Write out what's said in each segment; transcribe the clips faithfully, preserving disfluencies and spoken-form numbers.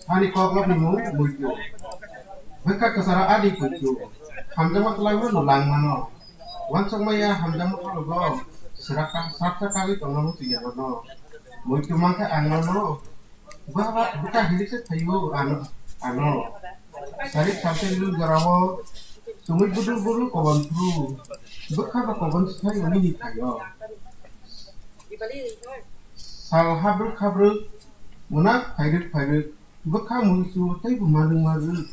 Ani koklopni mung muitu. Bwkha kwcharo adi kuitu. Hamjakma kwlangno no langmano. Wansukmaya hamjakma khorokgo. Srapsa kagwi tongmano twiyanano. Muitu mankha ang nono. Bwkha hilikse phaio ano. Ano. Sarik samsel jorao. Sumui budul budul kobon phuru. Bwkha ba kobon swthai oni ni phaio. Sal habrwk habrwk, munak phairwk phairwk, bwkha muitu tei bo manwk manwk.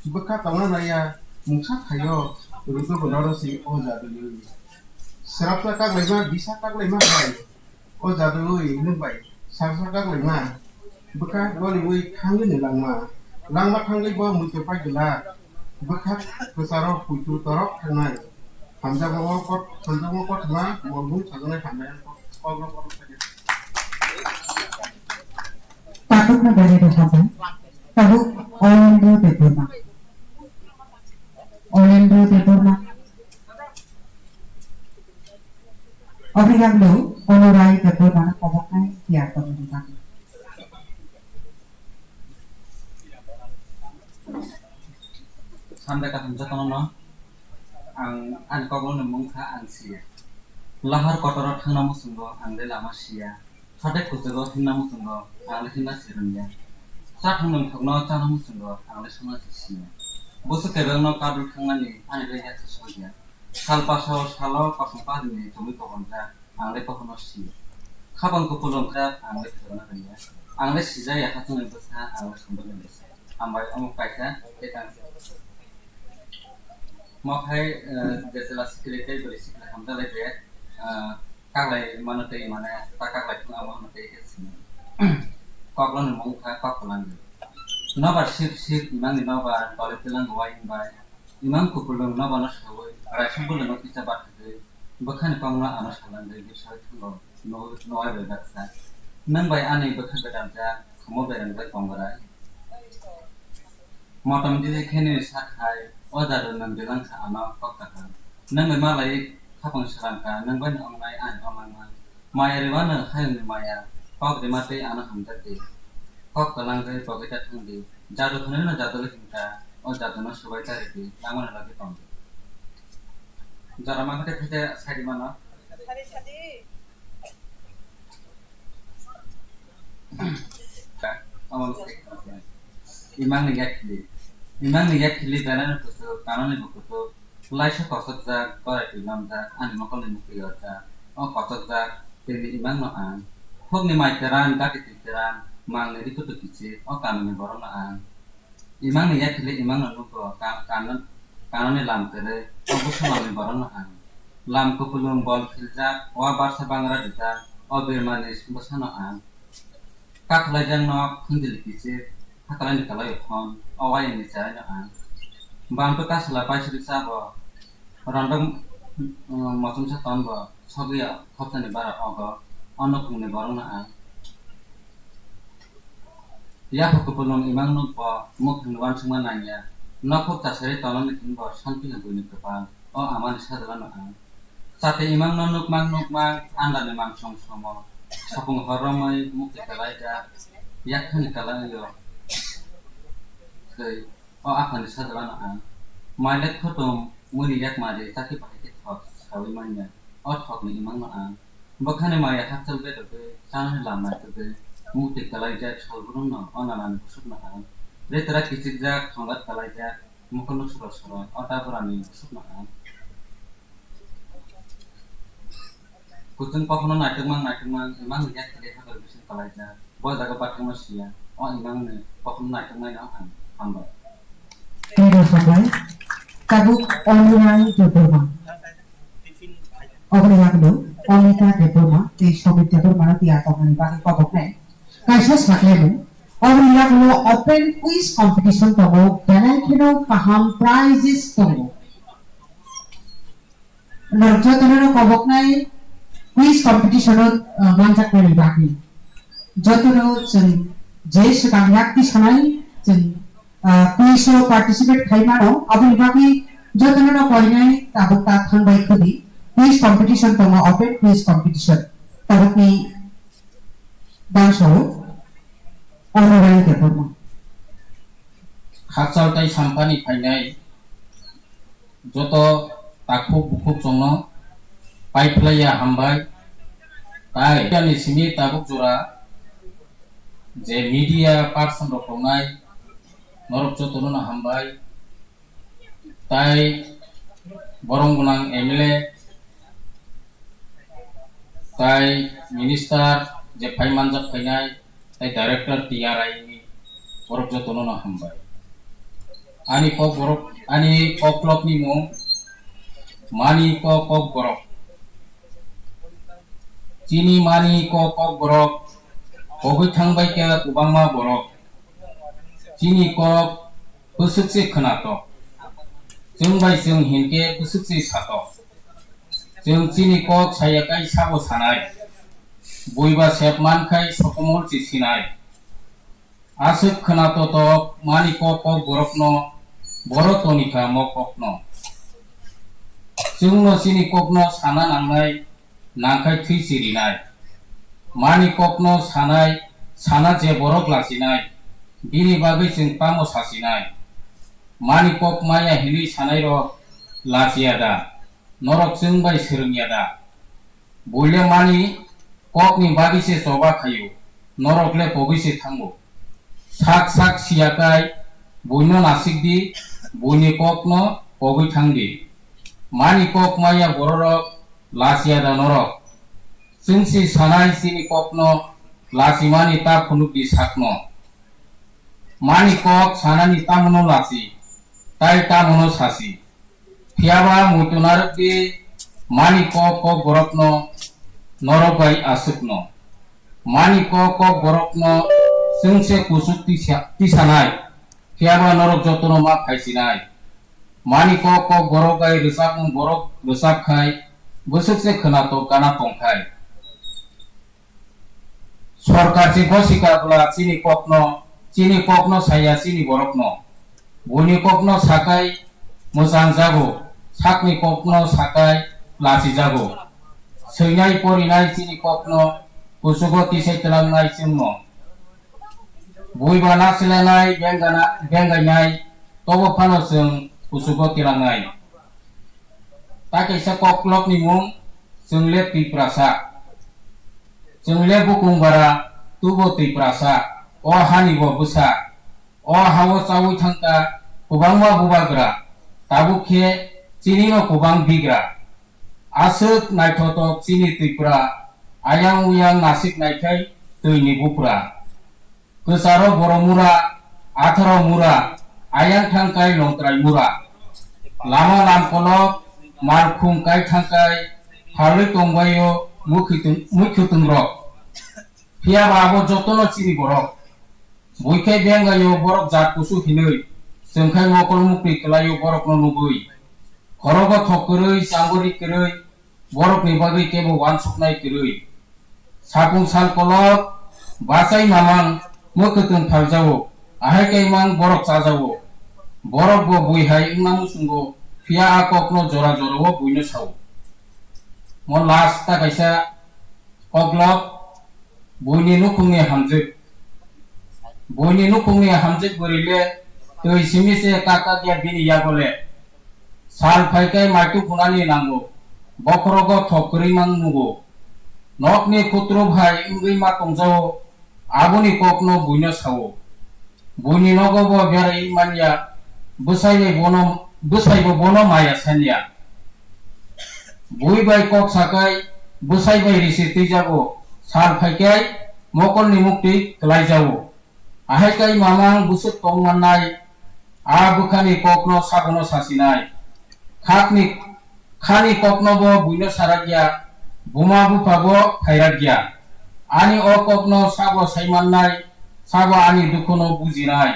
Bwkha tongna naiya, mungsa phaio, rwgwi bo noro si o jadui. Srapsa kaklaima, bisa kaklaima hai, o jadui nwng bai, srapsa kaklaima. Bwkha goliwi thangwi ni langma, langma thangwi bo muitu pai glak. Bwkha kwcharo puitu torok thangnai. Hamjakgo kot-, hamjakgo kothoma molbung sajaknai hamya kokrok kokrok khaidi. Takhukno belai rw hambai. Tabuk Orlando Debbarma. Orlando Debbarma. Obwrwngno Onurai Debbarmano koboknai tiyar tongmani bagwi. Sambai kaham jotono no. Ang ani kokrokni mung kha ang siya. Lahar kotoro thangna muchungo ang de lama siya. Hathai kuchugo himna muchungo ang de himna sirwngya. Chathang nwngthokno chana muchungo ang de songna si siya. Busu kebengno kadul thangnani ani de yaksa sokya. Sal pasao salo kosong pajini chumui kokonjak. Ang le kokno si. Khapang kupulung kha, ang le khorokna rwya. Ang le sijaya hachwkni bwsa, ang le sundukni bwsa. Hambai omo kaisa tei tang. Mo khai, eh, je chwla sikle tei bwrwi sikle hamjak lai de, eh, kaklai mano tei mane, ta kaklai thung amo hwnwi tei khe sini. Kokno ni mung kha kok kwlangwi. Nobar sip sip imangni nobar tole twlang wai bai. Imang kupulung nobar no sawi, raisung bwlwng no kisa bathagwi, bwkhani kokno ano salangwi bwsai thango, no-, no ai bai baksa. Nwng bai ani bwkha gwdal jak, khumo bereng bai kongrai. Motom didi khe nini sak hai, o jadu nwng bilang kha ano kok kaham. Nwng bai malai khapang salang kha, nwng bai no wngnai ani omang mang. Maya rwmano hayungni maya, kok rwma tei ano hamjakdi. Kok kwlangwi bogwi ta thangdi. Jadu hwnwi no jadu le himkha, o jadu no swbai ta rwdi, langmani logi tongdi. Jora mankha tei thaisa sadi mano. Omo se imangni yakhili. Imangni yakhili belai no kuchuk, kanoni bo kuchuk. Laisa kochokjak, korai twi lamjak, ani mokolni mukti yorjak. O kochokjak, tini imangno ang. Khokni mai teran, gati twi teran, mangni rikutu kichik, o kamini borokno ang. Imangni yakhili imangno nugo, ka-, kano-, kanoni lam kwrwi, o bwswk lamni borokno ang. Lam kupulung bol philjak, wa barsa bangra rijak, o birmani bwsano ang. Kakhwlaijakno khunjili kichik, hakhwlaini kalai phon, o wayangni cheraino ang. Bamtwi kasla paisuri chabo, rondok, mm, mochomsa tonbo, sogwi khopsani bara ogo, o nukhungni borokno ang. Yapha kupulung imang nukbo, mukhungni uansukma nangya, nokhuk chasari tonani hinbo santiha buini kwpal, o amani sajlano ang. Chati imangno nukmang nukmang andani mansong somo, sapung hor romwi mukti kalaijak, yakthani kalaio thwi, o aphani sajlano ang. Mailek khutum muini yakmari chati bahai khe thok sawi manya, o thokni imangno ang. Bwkhani maya hakchal bedogwi chanani lam naitugwi mukti kalaijak salbrumno o nanani bwswkno ang. Ritra kichikjak thongat kalaijak. Mokol no soro soro, o ta bwrani bwswkno ang. Kuchung kokno naitukmang naitukmang, imang ni yakhili habar bising kalaijak. Bo jaga bathangma siya, o imang ni kokno naitukmai no ang hambai. Thank you, Sabai. Tabuk Onirai Debbarma. Oboni yakno Onita Debbarma, tei Somit Debbarma no tiya tongmani bagwi koboknai. Kaisa sakhlaimung, oboni yagulo open quiz competition tongo, belai kheno kaham prizes tongo. Norok jotono no koboknai quiz competition o, uh, manjaknani bagwi. Jotono chwng je swkang yak tisanai chwng, uh, quiz o participate khai mano, aboni bagwi jotono no koinai tabuk ta thangbai khudi. Quiz competition tongo, open quiz competition. Tabukni bangso. Orobai Debbarma. Khakchal tei sampani phainai joto takhuk bukhuk chwngno paiphlaiya hambai. Tai ani simi tabuk jora je media person rok tongnai norok jotono no hambai. Tai borong gwnang M L A, tai minister je phai manjak phainai, tai director T R I ni borok jotono no hambai. Ani kok borok, ani koklopni mung Mani Kok Kokborok. Chini Mani Kok Kokborok kogwi thangbai khe kwbangma borok. Chini kok bwswk se khwnatok. Chwng bai chwng hinkhe bwswk se satok. Chwng chini kok saya kai sabo sanai. Buiba sep mankhai sokomor se sinai. Aswk khwna totok Mani Kok Kokborokno, boro tonikha mo kokno. Chwngno chini kokno sana nangnai, nangkhai thwi chirinai. Mani Kokno sanai, sana je borok lachinai, bini bagwi chwng tamo sasinai? Mani Kok maya hinwi sanairok lachiya da? Norok chwng bai swrwngya da? Buile Mani Kokni bagwi se choba khaio, norok le pogwi se thango. Sak sak siya kai buino nasik di, buini kokno pogwi thang di. Mani Kok maya bororok lachiya da norok? Chwngsi sanai chini kokno lachimani ta phunuk di sakno. Mani Kok sanani tamono lachi, tai tamono sasi. Phiyaba muitu narwk di Mani Kok Kokborokno, norok bai aswkno. Mani Kok Kokborokno chwngse kuchuk tisa-, tisanai, phiyaba norok jotono ma phaisinai. Mani Kok Kokborok bai rwchapmung borok rwchap khai bwswk se khwnatok gana tong khai. Sorkar se gosika bwla chini kokno, chini kokno saya chini borokno. Buini kokno sakai mwchang jago, sakni kokno sakai lachi jago. Swinai porinai chini kokno kuchugo tisai twlangnai chwngno. Buiba nachilanai bengana-, bengainai tobo phano chwng kuchugo tilangnai. Ta kaisa koklopni mung, chwng le Twiprasa. Chwng le bukung bara, tubo Twiprasa. O hani bo bwsa. O hao chaui thangkha kwbangma bubagra. Tabuk khe chini no kwbang bigra. Aswk naithotok chini Twipra. Ayang uyang nasik naikhai twini bupra. Kwcharo borok mura, atharo mura, ayang thangkai longtrai mura. Lama lamkolok, malkhung kai thangkai, halwi tongbaio mukhitung-, muikhutung rok. Phiya ba abo jotono chini borok. Buikhai bengaio borok jat kusu hinwi, chwngkhai mokol mukri kwlaio borokno nugwi. Khorogo thok kwrwi, chango rik kwrwi, borokni bagwi kebo uansuknai kwrwi. Sapung sal kolok, bachai mamang, mwkhwtwng phaljago, ahai khe mang borok chajago. Borok bo bui hai wngna muchungo, phiya a kokno jora jorao buino sao. Mo last ta kaisa koklop, buini nukhungni hamjwk. Buini nukhungni hamjwk bwrwi le twi simi se kak kak ya bini yago le. Sal phai khe maitu phunani nango, bokhorogo thok kwrwi mang nugo. Nokni kutru bhai wngwi ma tongjago, aboni kokno buino sao. Buini nogo bo berai manya, bwsai bai bono, bwsai bo bono maya sanya. Bui bai kok sakai, bwsai bai risi twijago, sal phai khe mokolni mukti kwlaijago. Ahai kai mamang bwswk tong mannai, a bwkhani kokno sabono sasinai. Khakni, khani kokno bo buino sarakya, buma bupha bo phairakya. Ani o kokno sabo sai mannai, sabo ani dukhuno bujinai.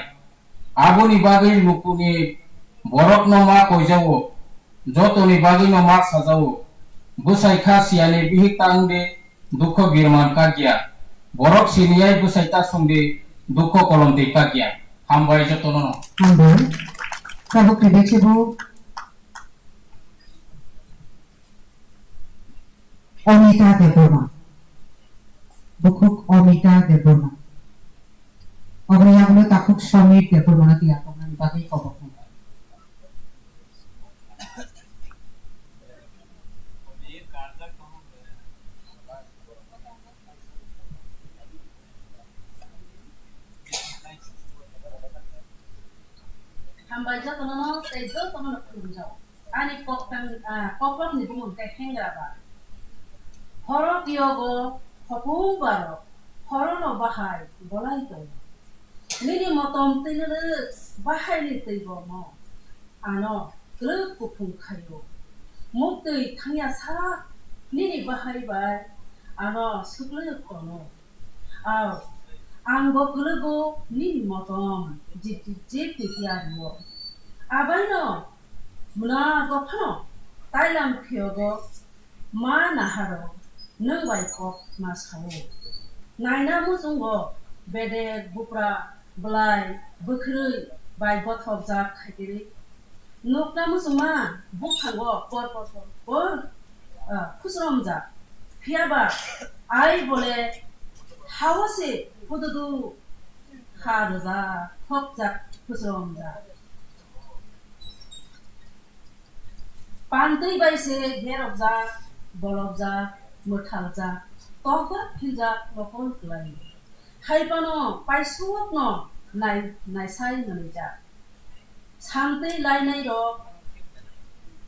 Aboni bagwi lukuni borokno ma koijago, jotoni bagwino ma sajao. Bwsai kha siyani bihik ta wngdi, dukho birman kakya. Borok siniyai bwsai ta songdi, dukho kolomtwi kakya. Hambai jotono no. Hambai. Tabuk twi bechebo Omita Debbarma. Bukhuk Omita Debbarma. Somit Debbarmano tiyang tongnani bagwi kobok khlaio. Hambai jotono tei jotono khulumjao. Ani koktang, ah, kokrokni bumung khe Hengra ba. Horo tiyogo hopung baro, horono bahai bolai tongo. Nini motom twi nwrwk bahaini twi bomo ano kwlwk kuphung khaio. Muktwi thangya sak nini bahai bai ano swklwk tono. Ao, ang bo kwlwgo nini motom jip jip jip twi tiyar rio. Abaino mwnarok phano tailam phiyogo ma naharo nwng bai kok ma sao. Naina muchungo bedek, bupra, bwlai, bwkhrwi bai bothopjak khaitiri. Nukna muchungma buphango por por por por, ah, khusromjak. Phiyaba ai bole hao se hududu kha rwjak, khopjak, khusromjak. Pantwi bai se gerokjak, bolokjak, mwthaljak, tokjak, philjak, nokol kwlai. Hai phano paisukno nai-, naisai mwnwijak. Santwi lainairok,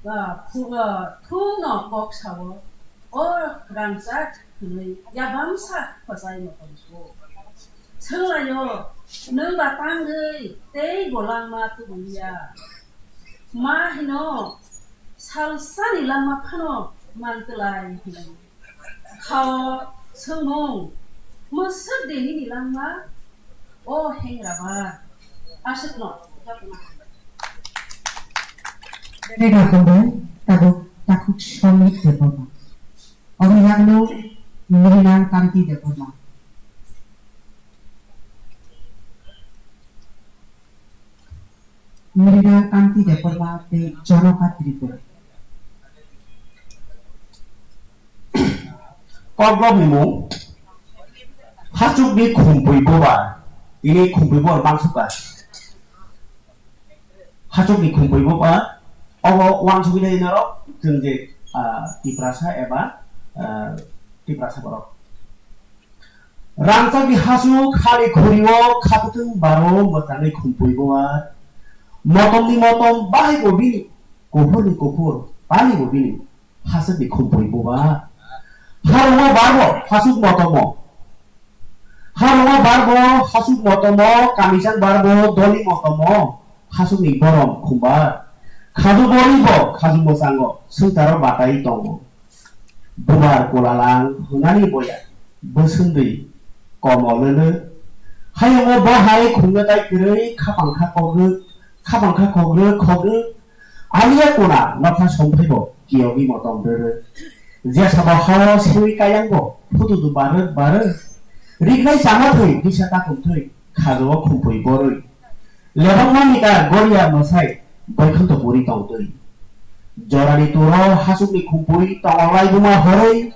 ah, khu-, ah, thumno kok sao, "O rangchak," hwnwi yabamsa khwchai motom su. Swnglaio, "Nwng ba tangwi tei bo langma tubuliya. Ma hino salsani langma phano mantwlai," hwnwi. Khao swngmung, mwswk de nini langma, o Hengra ba? Aswkno jotono hambai. Bebak hambai, tabuk takhuk Somit Debbarma. Omo yakno Mrinang Kanti Debbarma. Mrina Kanti Debbarma tei Janaka Tripura. Kokrokni mung, Hachukni Khumpui Bubar. Tini Khumpui Bubar bangsuka. Hachukni Khumpui Bubar. Obo wansugwi nai norok, chwng je, ah, Tiprasa eba, ah, Tiprasa borok. Rangchakni hachuk hani khuri-o khakwtwng baro mwchangwi Khumpui Bubar. Motomni motom bahai bo bini, kuphurni kuphur, pani bo bini, hachukni Khumpui Bubar. Harungo barbo hachuk motomo. Harungo barbo hachuk motomo, kamichang barbo doli motomo, hachukni borom khumbar. Khaju boribo khaju mwchango, swngcharo batai tongo. Bubar kulalang hwnani boya, bwswngwi komo lwlwk. Hayungo bo hai khungno tai kwrwi khapang kha kogrwk, khapang kha kogrwk, kogrwk. Aliya kuna nokha somphaibo kiyogwi motom rwrwk. Jesabo hao sewi kayangbo phutudu barwk barwk. Riknai chama thwi, bisa takum thwi, khajao khumpui borwi. Lebakma mita goria mwsai boikhonto puri tongtwi. Jorani turo hachukni khumpui tongo laibuma horwi.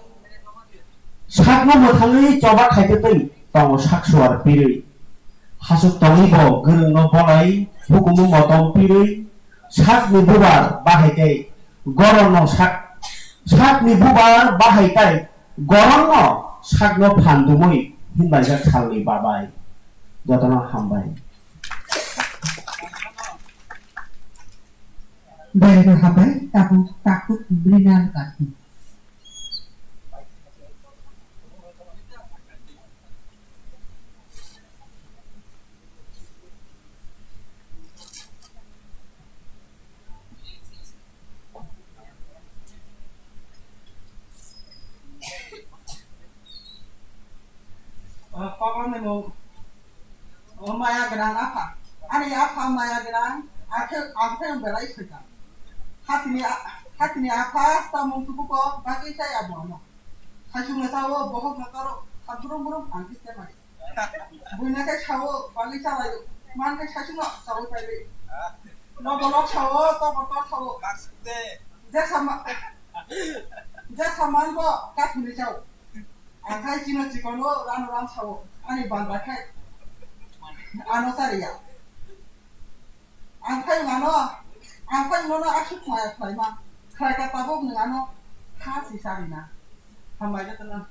Sakno mwthangwi choba khaitwtwi tongo sak suar pirwi. Hachuk tongwi bo gwrwngno bolai hukumu motom pirwi. Sakni bubar bahai tei gorokno sak, sakni bubar bahai tei gorokno sakno phan dumwi hinbaijak salni babai. Jotono hambai. Belai no hambai, tabuk takhuk Mrinal Kanti. O, kokrokni mung. O, maya gwnang apha. Ani apha maya gwnang, akhe, akhe belai swkang. Hakini a-, hakini apha samung tubuko bagwi chaya bono. Khaichukno sao, bohokno toro, khamthurum burum ang khe temai. Buina khe sao, bagwi chalaio. Man khe khaichukno saui paiwi. Nobolok sao, tobor tor sao. Jesa ma-, jesa manbo kathini sao. Akhai chino chikono rano ram sao. Ani banda khai. Ano chariya. Ang khai mano, ang khai mano aswk maya khlaima. Khlai ka tabuk nwng ano ha si sari na. Hambai jotono.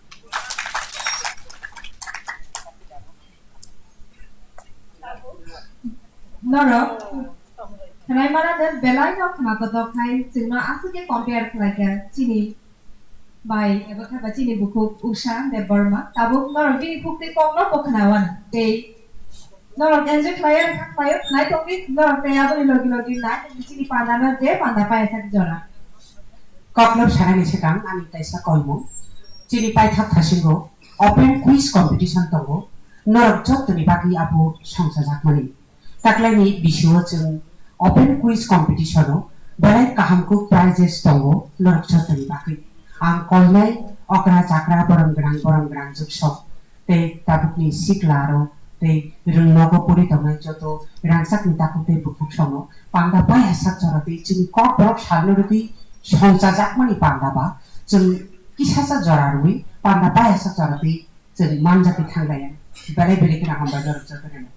Norok khwnai mana de belai no khna kotor khai chwngno aswk khe compare khlai kha chini bai ebo khe ba chini bukhuk Usha Debbarma. Tabuk norok bini khuk tei kok no bo khna wan tei norok enjoy khlai ya kha khlai ya khlai tongwi norok tei aboni logi logi na chini panda no je panda pai sak jora. Koklop sanani swkang ani kaisa koimung. Chini paithak thasingo open quiz competition tongo. Norok jottoni bagwi abo songchajakmani. Taklaini bisio chwng open quiz competition-o belai kaham kuk prizes tongo norok jottoni bagwi. Ang koinai okra chakra borom gwnang borom gwnang jwk sok tei tabukni sikla aro tei rwngnogo pori tongnai joto rangchakni takhuk tei bukhuk songno panda pai asak jora tei chini kokborok salno rwgwi songchajakmani panda ba chwng kisasa jora rwui panda pai asak jora tei chwng manjak tei thanglaiya. Belai belai kheno hambai norok jotono.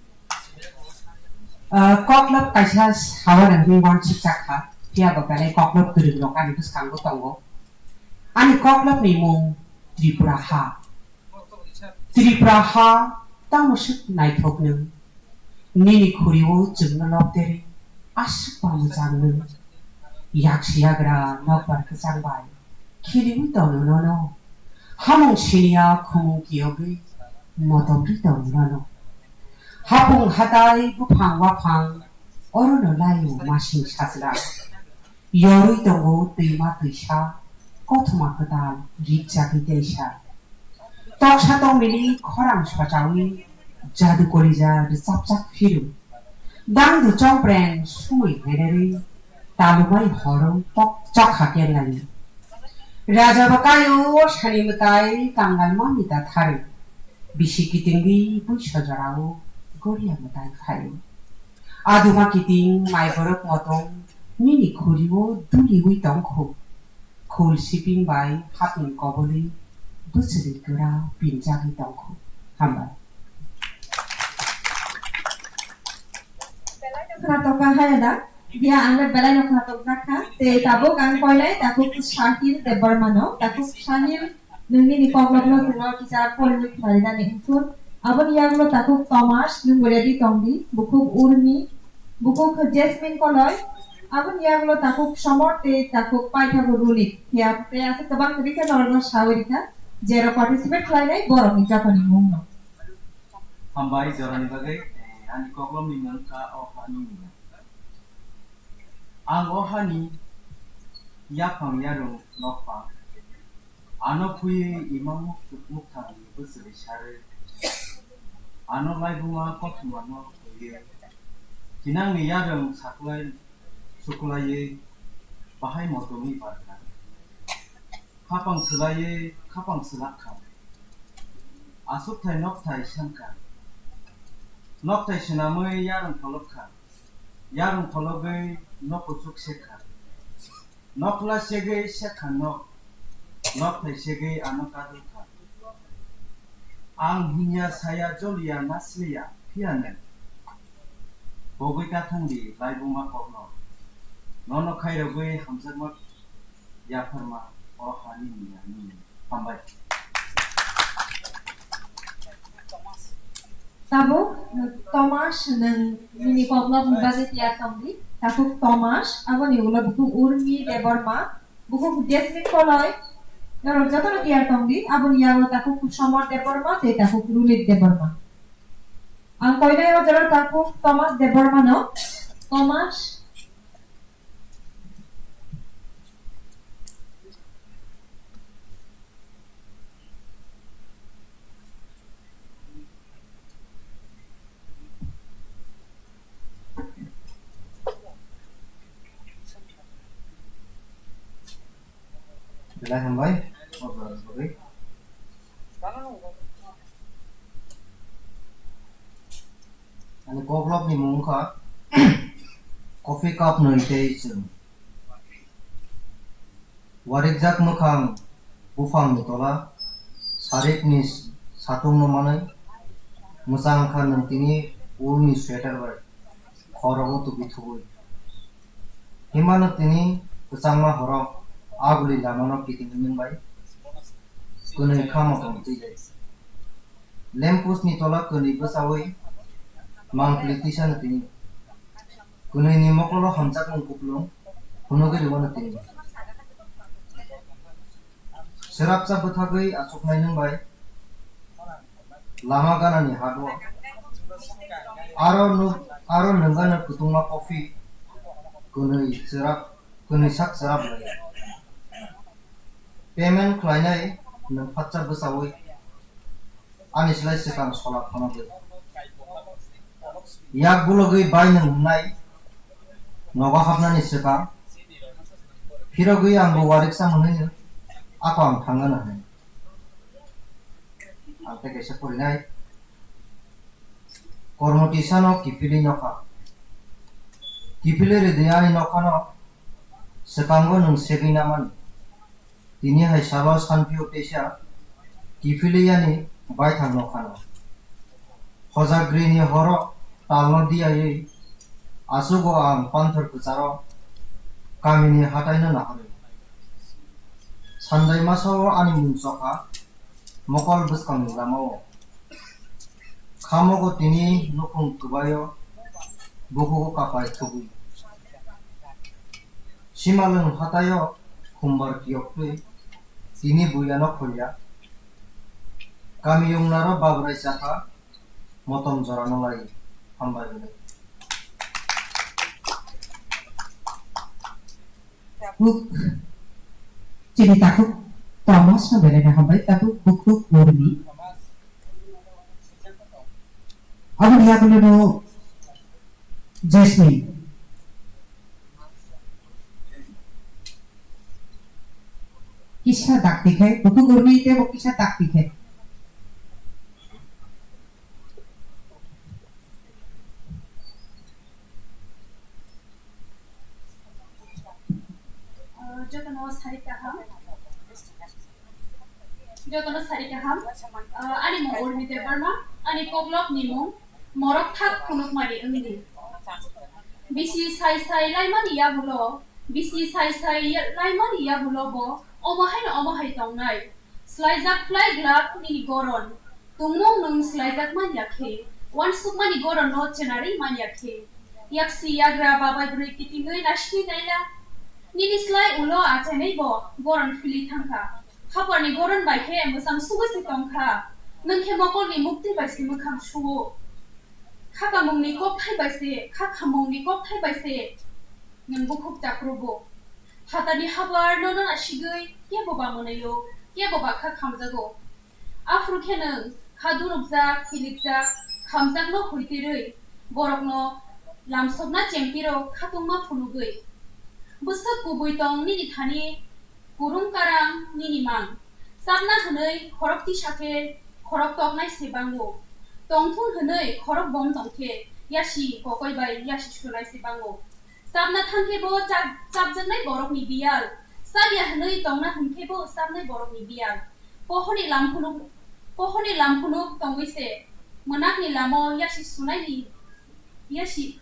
Ah, koklop kaisa sawan hwnwi uansukjak kha, phiya bo belai koklop kwrwng rok ani bwskango tongo. Ani koklopni mung Tripura ha. Tripura ha tamo swk naithok nwng. Nini khuri-o chwngno lobderi aswk ba mwchang nwng. Yaksi yagra nokbar kwchang bai khiliwi tono nono. Hamung siniya khumung kiyogwi motom ri tono nono. Hapung hatai buphang waphang orono laio masing sajla. Yorwi tongo twima twisa, kothoma kwtal rikjagwi teisa. Toksa tongmili khorang sochawi jadu kolija rwchapjak phiru. Dangdu chongpreng sumui hererwi talumai horo tok chokha kenlani. Raja bakayo sani mwtai kangal mamita thari. Bisi kitingwi bui sojorao goria mwtai phaio. Aduma kiting mai borok motong nini khuri-o duliwi tongkhu. Khul siping bai hapni koboli bwchwrwi kwra pinjagwi tongkhu. Hambai. Belai no khnatok kha haya da? Dia ang le belai no khnatok jak kha. Tei tabuk ang koinai takhuk Sahil Debbarma no. Takhuk Sahil, nwng nini koklopno chwngno kisa porinwi khwlainani wngkhu. Aboni yagulo takhuk Tomas, nwng bo ready tongdi. Bukhuk Urmi, bukhuk Jasmine Koloi. Aboni yagulo takhuk Somor tei takhuk paithago Runit. Phiya tei aswk kwbang kwrwi khe norokno sawi rikha, jerok participate khlainai borokni jotoni mungno. Hambai jorani bagwi, eh, ani koklopni mung kha O Hani Miya. Ang O Hani yaphang yarwng nokphang. Ano phuiwi ima muk-, mukthang bwswrwi sarwi. Ano laibuma kothoma no phuiwi. Kinangni yarwng saklai suklaiwi bahai motomwi barkha. Khapang swlaiwi khapang swlak kha. Aswkthai nokthai san kha. Nokthai swnamwi yarwng pholok kha. Yarwng phologwi nok kuchuk sek kha. Nokla segwi sek kha nok. Nokthai segwi ano kadul kha. Ang hinya saya joliya nasliya phiya nai. Bogwi kathang di laibuma kokno. Nono khairogwi hamjakma yapharma O Hani Miya ni. Hambai. Tabuk Tomas nwng nini koklopni bagwi tiyar tongdi. Takhuk Tomas, aboni ulo bukhuk Urmi Debbarma, bukhuk Jasmine Koloi, norok jotono tiyar tongdi. Aboni yago takhuk Somor Debbarma tei takhuk Runit Debbarma. Ang koinai o jora takhuk Tomas Debbarma no. Tomas. Belai hambai. Ani koklopni mung wngkha coffee cup nwi tei chwng. Warijak mwkhang buphangni tola, sarikni satungno manwi mwchang kha nwng tini ulni sweater bai. Horogo tubi thubui. Himano tini kwchangma horo aguli lamano kiting himung bai kwnwi kha motom twi lai. Lamppost ni tola kwnwi bwchaui mangpili tisano tini. Kwnwi ni mokolo hamjakmung kuplung phunugwi rwmano tini. Swrapsa bwthagwi achuknai nwng bai lama ganani hago. Aro nuk, aro nwng gana kutungma coffee kwnwi chwrap, kwnwi sak chwrap lai. Payment khlainai nwng phatsa bwchaui ani slai swkang sola phunugwi. Yak bulugwi bai nwng wngnai nogo hapnani swkang phirogwi ang bo wariksa mwnwi ako ang thangna nangnai. Ang tei kaisa porinai. Kormoti sano kiphilwi nokha. Kiphilwi rwdi ani nokhano, swkango nwng segwi namani. Tini hai salo sanphio teisa kiphilwi yani baithang nokhano. Hojagrini horo talno diyaiwi achugo ang panthor kwcharo kamini hataino nahorwi. Sandai masao ani mung chokha mokol bwskangni lamao. Khamogo tini nukhung kwbaio bukhugo kapai thubui. Simalwng hataio khumbar kiyoktwi tini buiyano khulya. Kamiyungnaro babrai chakha motom jorano lai hambai hwnwi. Tabuk chini takhuk Thomas no belai no hambai, tabuk bukhuk Urmi. Aboni yagulono Jasmine. Kisa dakti khai, bukhuk Urmi tei bo kisa dakti khai. Ah, jotono sari kaham. Jotono sari kaham. Ah, ani mung Urmi Debbarma, ani koklopni mung Morok Thak Phunukmari wngdi. Bisi sai sai laimani yagulo, bisi sai sai ya-, laimani yagulo bo omo haino omo hai tongnai. Slaijak phlai glak nini goron. Tongmung nwng slaijak man ya khe, uansukmani goronno chenarwi man ya khe. Yaksi yagra babai bwrwi kitingwi naisingwi naila. Nini slai ulo achainai bo goron philwi thangkha. Khaparni goron bai khe mwchang sugwi se tongkha. Nwng khe mokolni muktwi bai se mwkhang suo. Kha kamungni kokthai bai se, kha khamungni kokthai bai se nwng bukhuk chakrugo. Phatarni habar nono nasigwi kebo ba mwnaio, kebo ba kha khamjago. Aphuru khe nwng kha durukjak, philikjak, khamjakno huitirwi borokno lamsokna chengtiro khatungma phunugwi. Bwswk kubui tong nini thani kurung karang nini mang. Chapna hwnwi khorok tisa khe khorok toknai se bango. Tongthung hwnwi khorok bom tong khe yasi kokoi bai yasi sunai se bango. Chapna thang khe bo chap-, chapjaknai borokni biyal. Chapya hwnwi tongna hwn khe bo chapnai borokni biyal. Pohorni lamphunuk, pohorni lamphunuk tongwi se mwnakni lamo yasi sunaini yasi.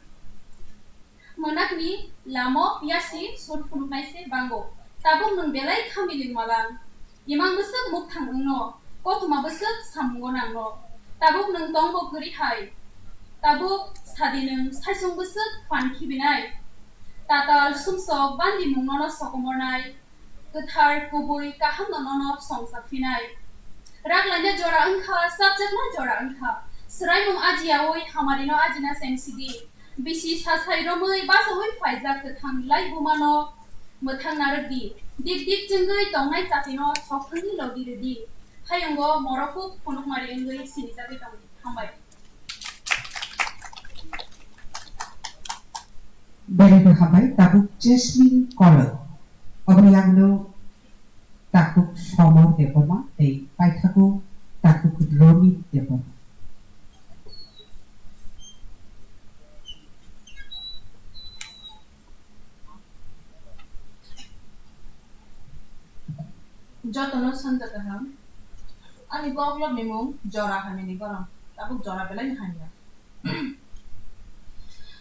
Mwnakni lamo yasi sur phunuknai se bango. Tabuk nwng belai kha miling malang. Imang bwswk mukthang wngno, kothoma bwswk samungo nangno. Tabuk nwng tongbo kwrwi hai. Tabuk sadi nwng saisung bwswk phan khibinai. Tatal sumsok bandi mungnono sokomornai. Kwthar, kubui, kahamno nono songsa phinai. Rak laina jora wngkha, chapjakna jora wngkha. Swraimung ajiyaui hamarino ajina chengsidi. Bisi sasai romwi bachaui phaijak kwthang lai bumano mwthang narwkdi. Dik dik chwngwi tongnai chatino sok thangwi logi rwdi. Hayungo morokuk phunukmari wngwi sinijagwi tongdi. Hambai. Belai khe hambai, tabuk Jasmine Koloi. Oboni yagulo takhuk Somor Debbarma tei paithago takhuk Romi Debbarma. Jotono sanja kaham. Ani koklopni mung Jora Hamini Gorom. Tabuk Jora belai ni hamya.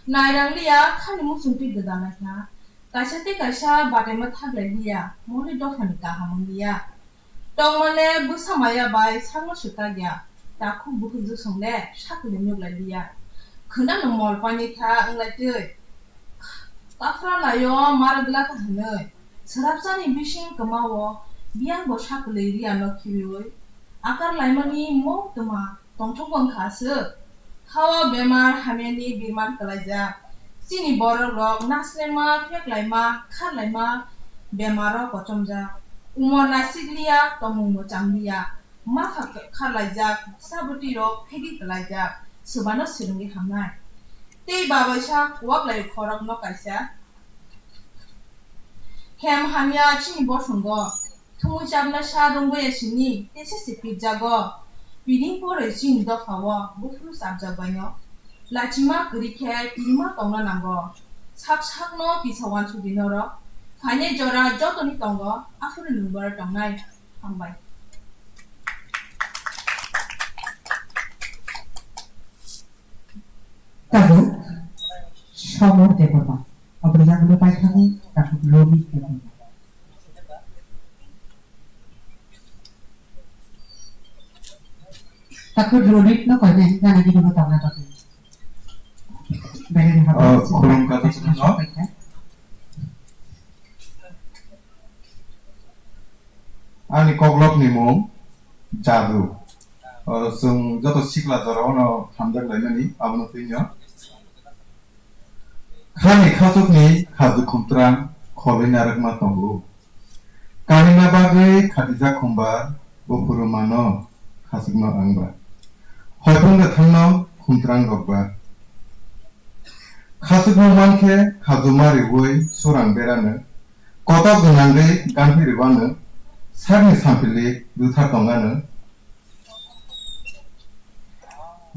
Nairang liya khani muchungtwi gwdalai kha. Kaisa tei kaisa bataima thaglai liya, mole dophani kaham wng liya. Tongmale bwsa maya bai sakno swkak ya, takhuk bukhuk jwsongle sakni nuklai liya. Khwnano mol painai kha wnglaitwi. Kaphra laio mar glak hinwi, swrapsani bising kwmao biyangbo sakwlwi riyano khibiwi, akar laimani mung twma tongthok wngkha aswk. Hao bemar hamyani birman kwlaijak. Chini borok rok naslema, pheklaima, kharlaima bemaro kochomjak. Umor nasikliya, tongmungbo chamliya. Mapha kharlaijak, sabwtwi rok phegi kwlaijak. Swbano swrwngwi hamnai. Tei babaisa kuwaklai khorokno kaisa. Hem hamya chini bosongo, thumui chapna sa rwngbaia sini, tesa se pirjago. Piring poroi chini dophao, buphuru chapjak baino. Lachima kwrwi khe pirima tongna nango. Sak sakno kisa wansukdi norok. Phainai jora jotoni tongo, aphuru nwng boro tongnai. Hambai. Tabuk Somor Debbarma. Aboni yagulo paithakgo tabuk Romi Debbarma. Tabuk Romi no koine nana gini bo tangna tabuk. Bere ni habo. Oh, khulum ka. Ani koklopni mung Jadu. O, chwng joto sikla jorao no hamjak laimani, abono twino. Khani khachukni khaju khumtrang kholwi narwkma tongo. Kanina bagwi khatijak khumbar, buphuru mano khachukno ang ba. Hoipung rwthangno khumtrang rok ba. Khachukno mankhe khajuma riui surang berano, kotok gwnangwi ganthi rwbano, sakni sampili rwtha tongano,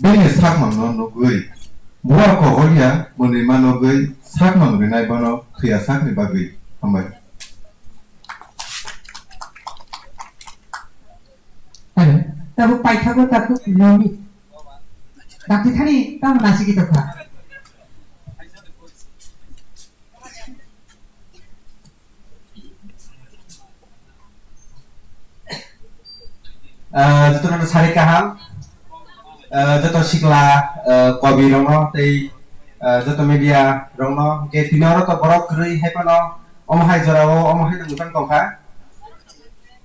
bini sakmangno nugwi, buar kogoria mwnwima nugwi sakmang rwnai bono thwiya sakni bagwi. Hambai. Hello, tabuk paithago tabuk Romi. Dakti thani tamo nasigi tokha. Ah, jotono sari kaham, ah, joto sikla, ah, kobi rokno tei, ah, joto media rokno, hwnkhe tini oro to borok kwrwi hai phano omo hai jorao, omo hai no mwchang tongkha.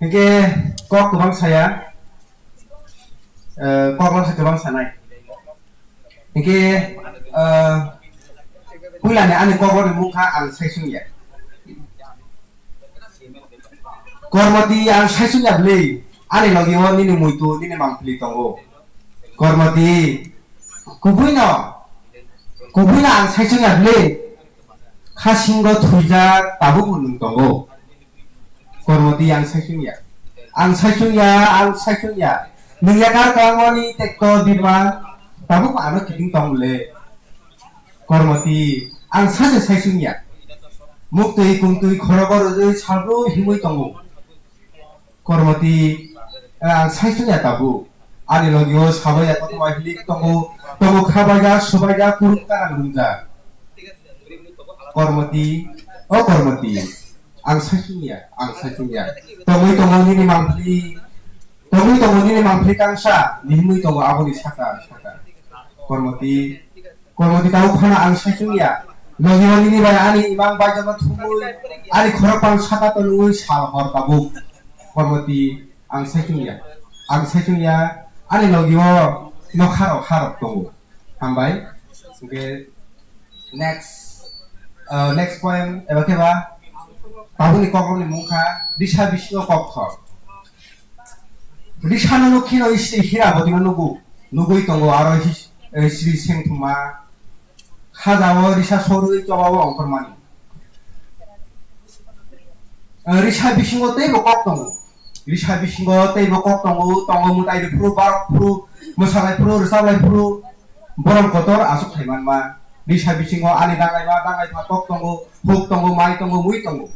Hwnkhe kok kwbang saya, ah, kok no kwbang sanai. Hwnkhe, ah, puilani ani kokborni mungkha ang saisung ya. Kormoti ang saisung ya bwlwi, ani logi o nini muitu, nini mangpili tongo. Kormoti, kubui no, kubui no ang saisung ya bwlwi, kha singo thwijak tabuk bo nwng tongo. Kormoti ang saisung ya. Ang saisung ya, ang saisung ya. Nwng yakar kwlangmani tekto birma tabuk ano kiting tong le. Kormoti ang saja saisung ya. Muktwi kumtwi khorogo rwjwi salbru himwi tongo. Kormoti, eh, ang saisung ya tabuk. Ani logi o sabai ya kothoma hilik tongo, tongo khabai ya, subai ya, kuruk karang rung ya. Kormoti, o Kormoti, ang saisung ya, ang saisung ya. Tongwi tongo nini mangpili, tongwi tongo nini mangpili kangsa, nihimwi tongo aboni saka, saka. Kormoti, Kormoti tabuk phano ang saisung ya. Logi o nini bai ani imang bai jagao thumui, ani khorok pang saka tonwi sal hor tabuk. Kormoti, ang saisung ya. Ang saisung ya, ani logi o nokha rok ha rok tongo. Hambai. Hwnkhe next, uh, next poem eba khe ba tabukni kokrokni mungkha Risa bisingo kokthor. Risano nukhe no Sri Hirabotino nugo, nugwi tongo aro his-, eh, Sri Sengthoma khajao risa sorwi chobao ongkhormani. Eh, risa bisingo teibo kok tongo. Risa bisingo teibo kok tongo, tongo mwtai rwphuru, barok phuru, mwsalai phuru, rwchaplai phuru, borok kotor aswk khai manma. Risa bisingo ani danglaima, danglaipha kok tongo, huk tongo, mai tongo, mui tongo.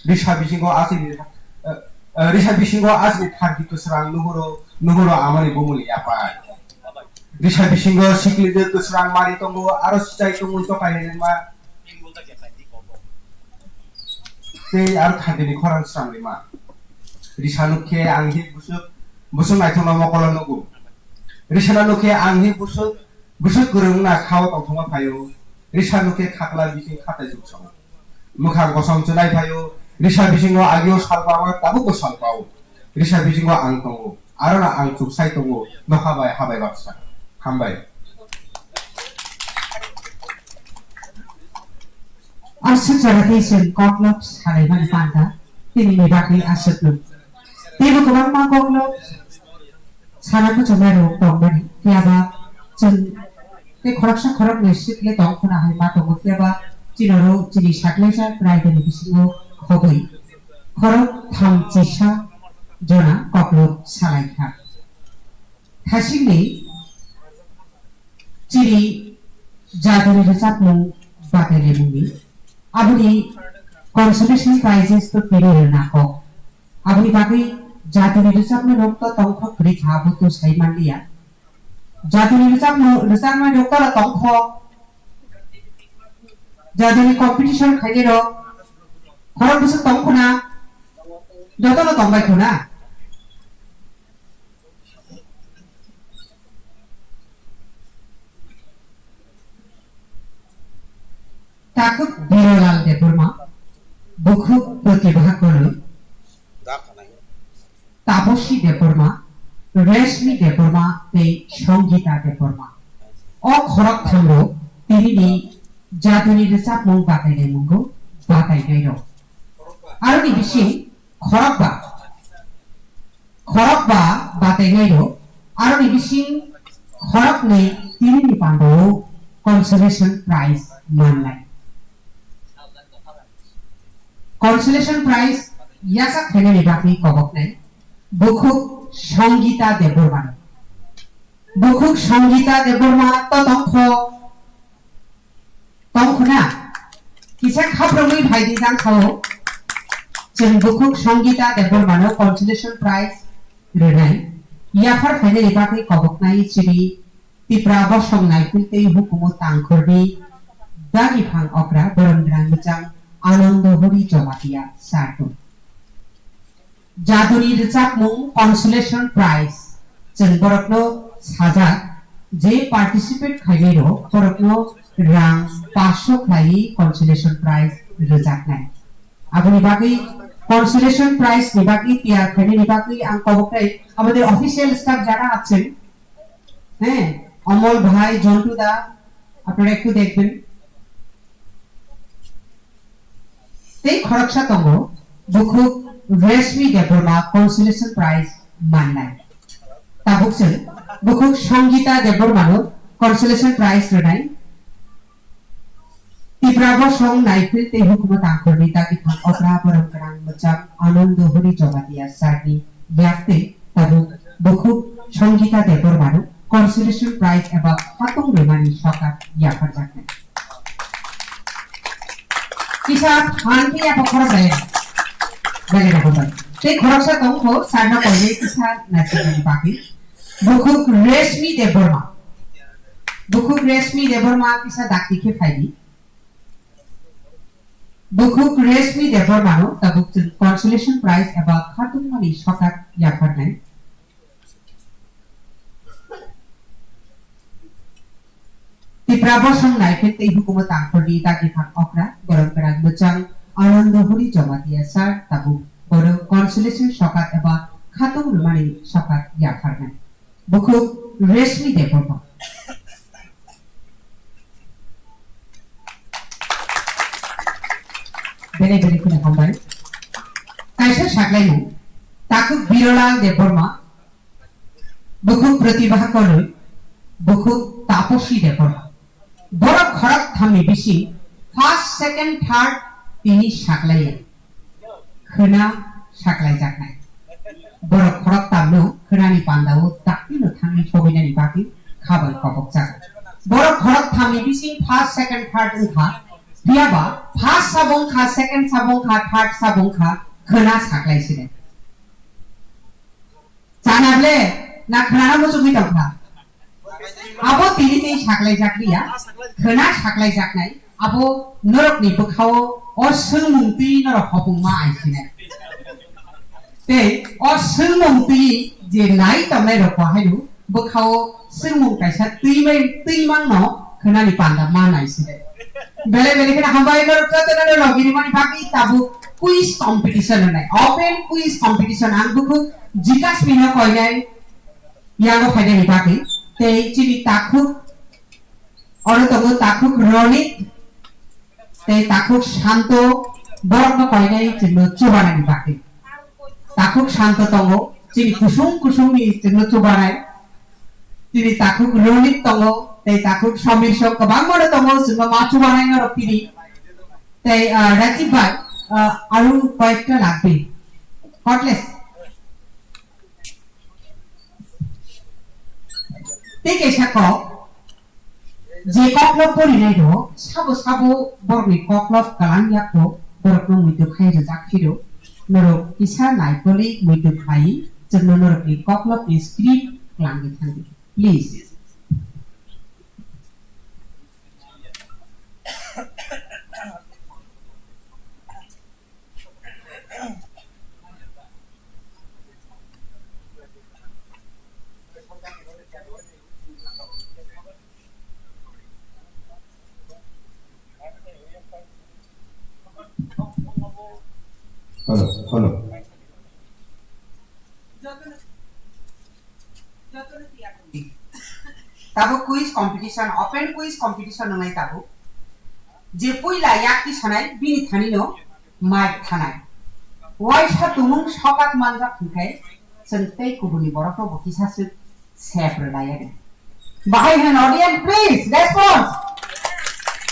Risa bisingo aswkni, eh, eh, risa bisingo aswkni tharki kwsrang nuhuro, nuhuro amani bumuni yaphai. Risa bisingo siklijwk kwsrang mari tongo, aro sichai tongwi tokai hinwi ma. Tei aro thandini khorang srangwi ma. Risa nukhe ang hi busuk, busuk naithokno mokolo nugo. Risa no nukhe ang hi busuk, busuk kwrwng wngna khao tongthokma phaio. Risa nukhe khakla bising khatai juksongo. Mwkhang kosom chwnai phaio. Risa bisingo agio salpao, tabukbo salpao. Risa bisingo ang tongo. Arona ang chuksai tongo, nokha bai habai baksa. Hambai. Aswk jora tei chwng koklop salaimani panda, tini ni bagwi aswk no. Teibo kwbangma koklop sana muchungma rok tongmani, phiya ba chwng tei khoroksa khoroknwi swk le tong khna hai ma tongo, phiya ba chini oro chini saklaijak raidani bisingo khobwi khorok tham chisa jona koklop salai kha. Thaisikni chini jatoni rwchapmung batailaimungni aboni consolation prizes to tini rwna kok. Aboni bagwi jatoni rwchapmung rok to tongthok kwrwi kha, abo to sai manliya. Jatoni rwchapmung, rwchapmung rok to tongthok. Jatoni competition khainai rok khorok bwswk tong khuna, jotono tongbai khuna. Takhuk Birolal Debbarma, bukhuk Pratibha Koloi, Taposi Debbarma, Reshmi Debbarma tei Songita Debbarma. O khorok thamrok tinini jatoni rwchapmung batainaimungo batainairok. Aroni bising khorokba, khorokba batainairok, aroni bising khoroknwi tinini pandao consolation prize mannai. Consolation prize yasak khainani bagwi koboknai bukhuk Songita Debbarma. Bukhuk Songita Debbarma to tongkho, tongkhuna? Kisa khaprwngwi phaidi jang sao. Chwng bukhuk Songita Debbarmano consolation prize rwnai. Yaphar phainani bagwi koboknai chini Tipra bosong naiphil tei hukumu tangkhorni dagi phang okra borom gwnang mwchang Anando Hori Jamatia sir. Jaduni rwchapmung consolation prize chwng borokno sajak, je participate khainai rok borokno rang paanch sho khlaiwi consolation prize rwjaknai. Aboni bagwi consolation prize ni bagwi tiyar khainani bagwi ang koboknai amader official staff jara achen, হ্যাঁ, অমল ভাই, জন্টু দা, আপনারা একটু দেখবেন। Tei khoroksa tongo, bukhuk Reshmi Debbarma consolation prize mannai. Tabuk chwng bukhuk Songita Debbarmano consolation prize rwnai. Tipra bosong naiphil tei hukumu tangkhorni dagi phang okra borom gwnang mwchang Anando Hori Jamatia sir ni yakte tabuk bukhuk Songita Debbarmano consolation prize eba khatung rwmani sokat yapharjaknai. Kisa phan khe yapha khorok bai. Bai bai bai. Tei khoroksa tongkho, sarno koinai kisa naisingmani bagwi. Bukhuk Reshmi Debbarma. Bukhuk Reshmi Debbarma kisa dakti khe phaidi. Bukhuk Reshmi Debbarmano tabuk chwng consolation prize eba khatungmani sokat yapharnai. Tipra bosong naiphil tei hukumu tangkhorni dagi phang okra, borom gwnang mwchang Anando Hori Jamatia sir tabuk bono consolation sokat eba khatung rwmani sokat yapharnai. Bukhuk Reshmi Debbarma. Bene bene kheno hambai. Kaisa saklaimung, takhuk Birolal Debbarma, bukhuk Pratibha Koloi, bukhuk Taposi Debbarma. Borok khorok thamni bising first, second, third tini saklaiya. Khwna saklaijaknai. Borok khorok tamno khwnani pandao daktino thangwi sobainani bagwi khabai kobokjago. Borok khorok thamni bising first, second, third wngkha. Phiyaba first sabo wngkha, second sabo wngkha, third sabo wngkha, khwna saklaisini. Chana ble na khwnana muchungwi tongkha? Abo tini tei saklaijakliya, khwna saklaijaknai, abo norokni bwkhao o swngmung twi norok hopungma aisinai. Tei o swngmung twi je nai tongnai rok bo haino bwkhao swngmung kaisa twi bai twi mangno khwnani panda ma naisinai. Belai belai kheno hambai norok jotono rogini mani bagwi tabuk quiz competition hwnai, open quiz competition ang bukhuk Jikas Mino koinai yango phainani bagwi tei chini takhuk oro tongo takhuk Ronit tei takhuk Santo borokno koinai chwngno chubanani bagwi. Takhuk Santo tongo, chini kusung kusungni chwngno chubanai. Chini takhuk Ronit tongo, tei takhuk Somir Sok kwbangmano tongo, chwngno ma chubanai norok tini. Tei, ah, Rajib bhai, ah, aru koyekta lagbe. Cutlass. Tei kaisa kok, je koklop porinai rok, sabo sabo borokni koklop kalang yakko, borokno muitu khai rwjak phiro, norok kisa naikoli muitu khai, chwngno norokni koklopni script klangwi thangdi, please. Hello, hello. Tabuk quiz competition, open quiz competition wngnai tabuk. Je puila yak tisanai bini thanino mic thanai. Waisa tumung sokat manjak hwnkhe chwng tei kubuni borokno bo kisa swk sep rwlai ani. Bahai hwn audience, please response.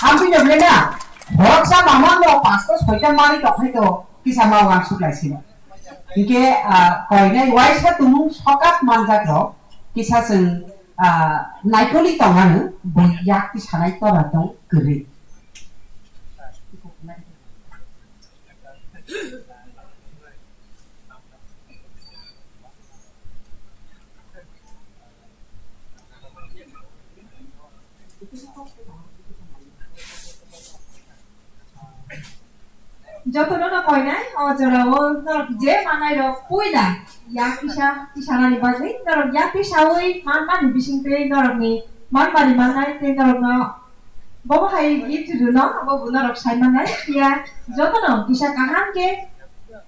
Ang bini bole na. Horoksa mamang no pasto soita mari tokhai to kisa ma wansuk lai sino. Hingke, ah, koinai waisa tumung sokat manjak rok kisa chwng, ah, naikoli tongmani bo yak tisanai tora tong kwrwi. Jotono no koinai o jorao norok je manai rok puila yak kisa tisanani bagwi norok yak tisawi manmani bisingtwi norokni manmani mannai tei norokno bobo hai gift rwno abo bo norok sai mannai phiya jotono kisa kaham khe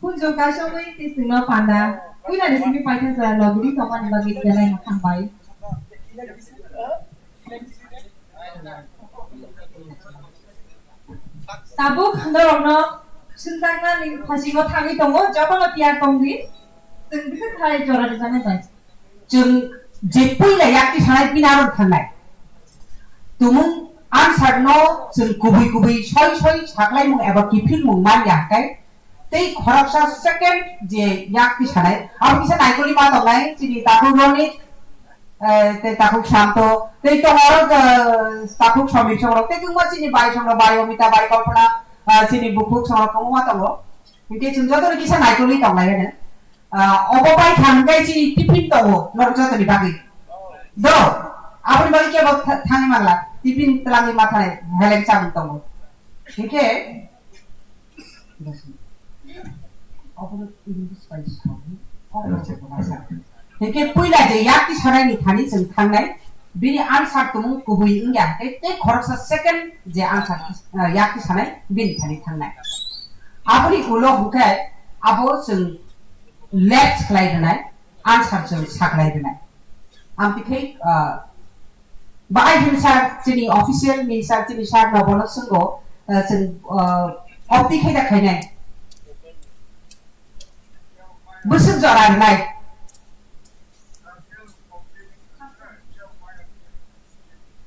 khunju kaisogwi tei chwngno panda puilani simi paithakjak logiri tongmani bagwi belai no hambai. Tabuk norokno swngjaknani phasingo thangwi tongo, jotono tiyar tongdi. Chwng bwswk hai jora rwjaknai bai. Chwng je puila yak tisanai bini aro thangnai. Tumung answer no chwng kubui kubui soi soi saklaimung eba kiphilmung man ya hwnkhe tei khoroksa second je yak tisanai, abo kisa naikoli ma tongnai, chini takhuk Ronit, eh, tei takhuk Santo, tei tongo aro, eh, takhuk Somir songrok, tei kwbangma chini bai songrok, bai Omita, bai Kalpana, eh, chini bukhuk songrok kwbangma tongo. Hinkhe chwng jotono kisa naikoli tongnai hwno. Ah, obo bai thang khe chini tiffin tongo, norok jotoni bagwi. Do, aboni bagwi kebo tha-, thangwi mangla, tiffin twlangwi ma thanai, heleng chamung tongo. Hinkhe, Obono English bai sawi, obono Hello, check. Hinkhe puila je yak tisanaini thani chwng thangnai, bini answer tumung kubui wngya, tei, tei khoroksa second je answer, ah, yak tisanai bini thani thangnai. Aboni ulo hwnkhe abo chwng left khlai rwnai, answer chwng saklai rwnai. Amtwi khe, ah, bahai hwn sir, chini official ni sir, chini sir no bono swngo, ah, chwng, ah, opti khe da khainai. Bwswk jora rwnai.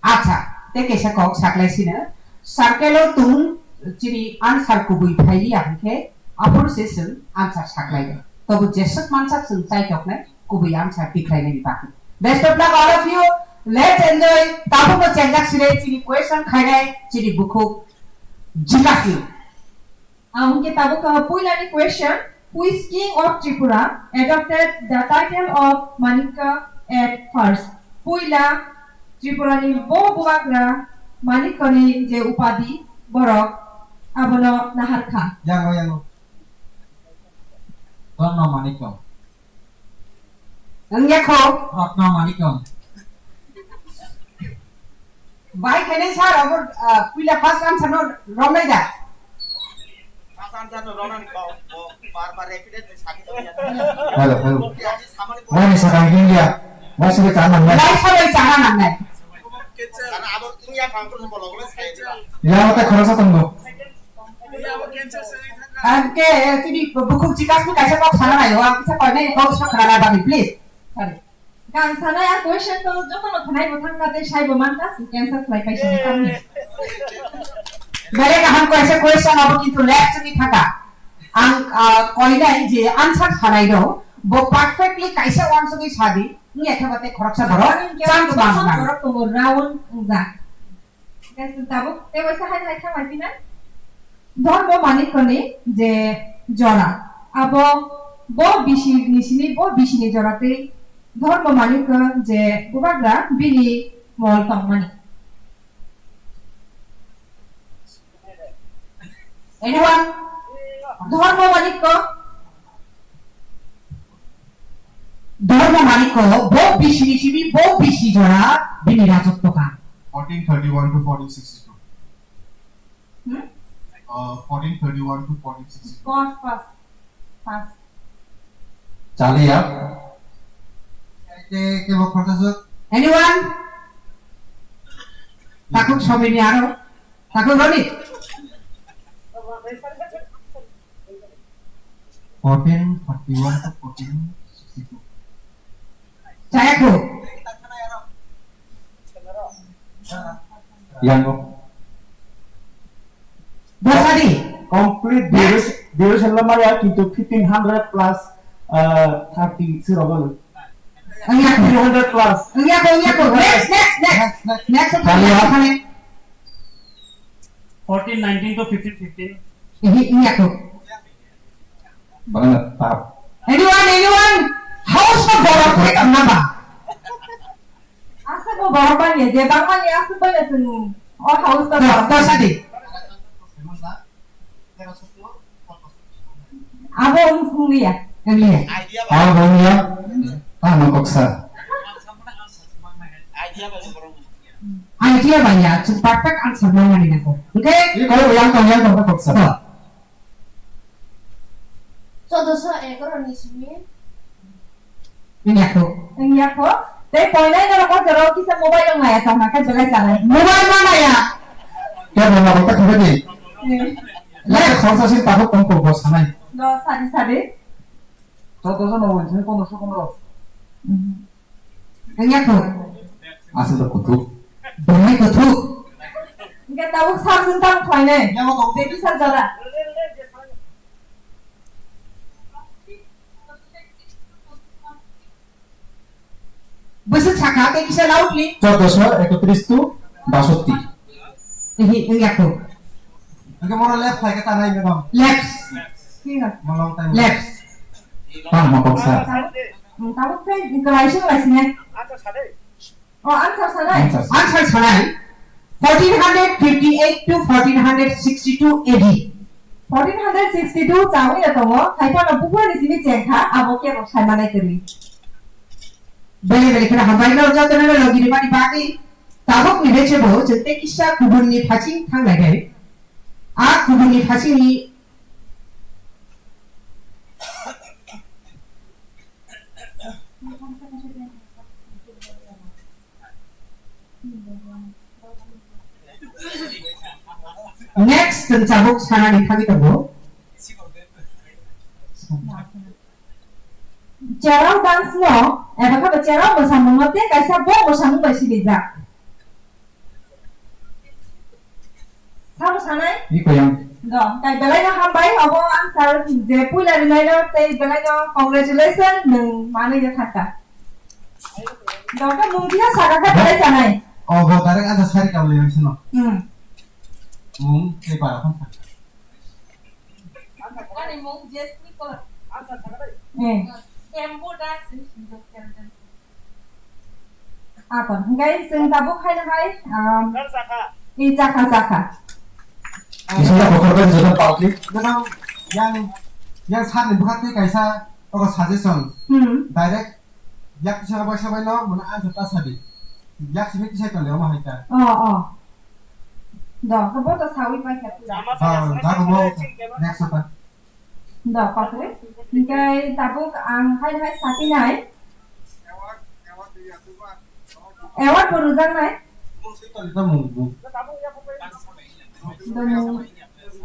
Acha, tei kaisa kok saklai sino. Circle o tung chini answer kubui phai ya hwnkhe, aphuru se chwng answer saklai ya. Tobo jeswk mansak chwng chai toknai. Kubui answer tikhlainani bagwi. Best of luck all of you. Let's enjoy. Tabukno chengjak sire chini question khainai chini bukhuk Jikas ni. Ang hwnkhe tabuk, uh, puilani question, which king of Tripura adopted the title of Manikya at first? Puila Tripurani bo bubagra Manikyani je upadi borok abono naharkha. Yango, yango. Dhormo Manikya. Wngya kho. Ratna Manikya. Bai khainai sir abo, ah, puila first answer no romnai da. First answer no romnani kok, kok bar bar repeated ni sani to ya. Hello, hello. Ya, si samani. Wani sakang India. Wai sabai chana nangnai. Wai sabai chana nangnai. Karena abo India kang terus bolong bolong sekali. Ya, mata khoroksa tonggo. Angke, tini bukhuk jikas ni kaisa kok sana nayo, ang kisa koinai kok sa khana na bani, please. Sorry. Kang sanai a question to joto no khanai bo thangka tei sai bo manka si cancel khlai kaisa ni kamni. Bere kaham kaisa question abo kintu left ni thaka. Ang, ah, koinai je answer sanai do, bo perfectly kaisa wansugwi sadi, ngi ekha bate khoroksa borok chance manna. Borok tongo round wngja. Tabuk tei waisa hai hai thang lai pina. Dhormo Manikyani je jora, abo bo bisi ni simi bo bisi ni jora tei Dhormo Manikya je bubagra bini mol tongmani. Anyone? Dhormo Manikya? Dhormo Manikya bo bisi ni simi bo bisi jora bini rajotto kha. Fourteen thirty-one to fourteen sixty-two. Hmm? Uh, fourteen thirty-one to fourteen sixty-two. Pass, pass, pass. Chaliya. Ete ke bo khoroksa suk. Anyone? Takuk somini aro. Takuk roni. Fourteen thirty-one to fourteen sixty-two. Chayakho. Yango. Bosadi. Complete duration, duration lamaya kintu fifteen hundred plus, uh, thirty sirok. Wngya ko. Three hundred plus. Wngya ko, wngya ko. Next, next, next. Next, next. Next, next. Fourteen nineteen to fifteen fifteen. Ihi, wngya ko. Bana tap. Anyone, anyone? House ko borok khe tong na ba? Asa ko borok ba ya, je bang ba ya, asa ba ya sung. O house ko borok. To sadi. Abo wng-, wngya, wngya. Abo wngya, tamo koksa. Idea ba ya, chwng perfect answer manani nango. Okay? Iko yang tong, yang tong, koksa. To. Choddoso egaroh ni simi. Wngya kho. Wngya kho. Tei poinai norok o jora o kisa mobile rok naya tongma khe belai chalai. Mobile ma naya. Kebo nogo ta khiba di. Eh. Lai khorsa sin tabuk tong ko bo sanai. Do sadi sadi. Choddoso no wngsin pondroso pondro. Hmm. Wngya kho. Aswk da kuthuk. Belai kuthuk. Wngkhe tabuk sir chwng tamo khlainai. Tei kisa jora. Bwswk sakha tei kisa loudly. Choddoso ekotris to basotti. Ehe, wngya kho. Hingke bono left side ke tanai mebang. Left. Molong tai. Left. Tang ma koksa. Hmm, tabuk tei kwlai se kwlai se ne. Oh, answer sanai. Answer. Answer sanai. Fourteen hundred fifty-eight to fourteen hundred sixty-two A D. Fourteen hundred sixty-two chawui ya tongo, hai phano buphuruni simi chengkha, abo kebo sai manai kwrwi. Bele bele kheno hambai no jotono no logi rimani bagwi tabuk ni beche bo chwng tei kisa kubun ni phasing thang lai bai. A kubun ni phasing ni Next, chwng tabuk sanani thangwi tongo. Cherao dance no, eba khe bo cherao mwsamung no tei kaisa bo mwsamung bai sinijak. Sabo sanai? Ni koyang. Do, tai belai no hambai, obo answer je puila rinai no, tei belai no congratulations, nwng manwi no thangka. Do, to mung kisa saka kha belai sanai? Obo direct answer sari ka belai sino. Hmm. Mung tei para phang thangka. Ani mung Jesni Kola. Eh. Kembo da sini sinjo kembo. Akon. Hingkai chwng tabuk khaina hai, um, i chakha chakha. Bisingo kotor bai joto palki. Joto yang, yang sakni bwkha tei kaisa ogo suggestion. Hmm. Direct yak kisa bai sabai no mane answer ta sabi. Yak simi kisa tole omo hai ta. Oh, oh. Do, kebo to sawi pai kha. Ah, da ko bo next apa? Da, patri. Hingkai tabuk ang hai hai sati nai. Award bo rwjak nai. Da, mung,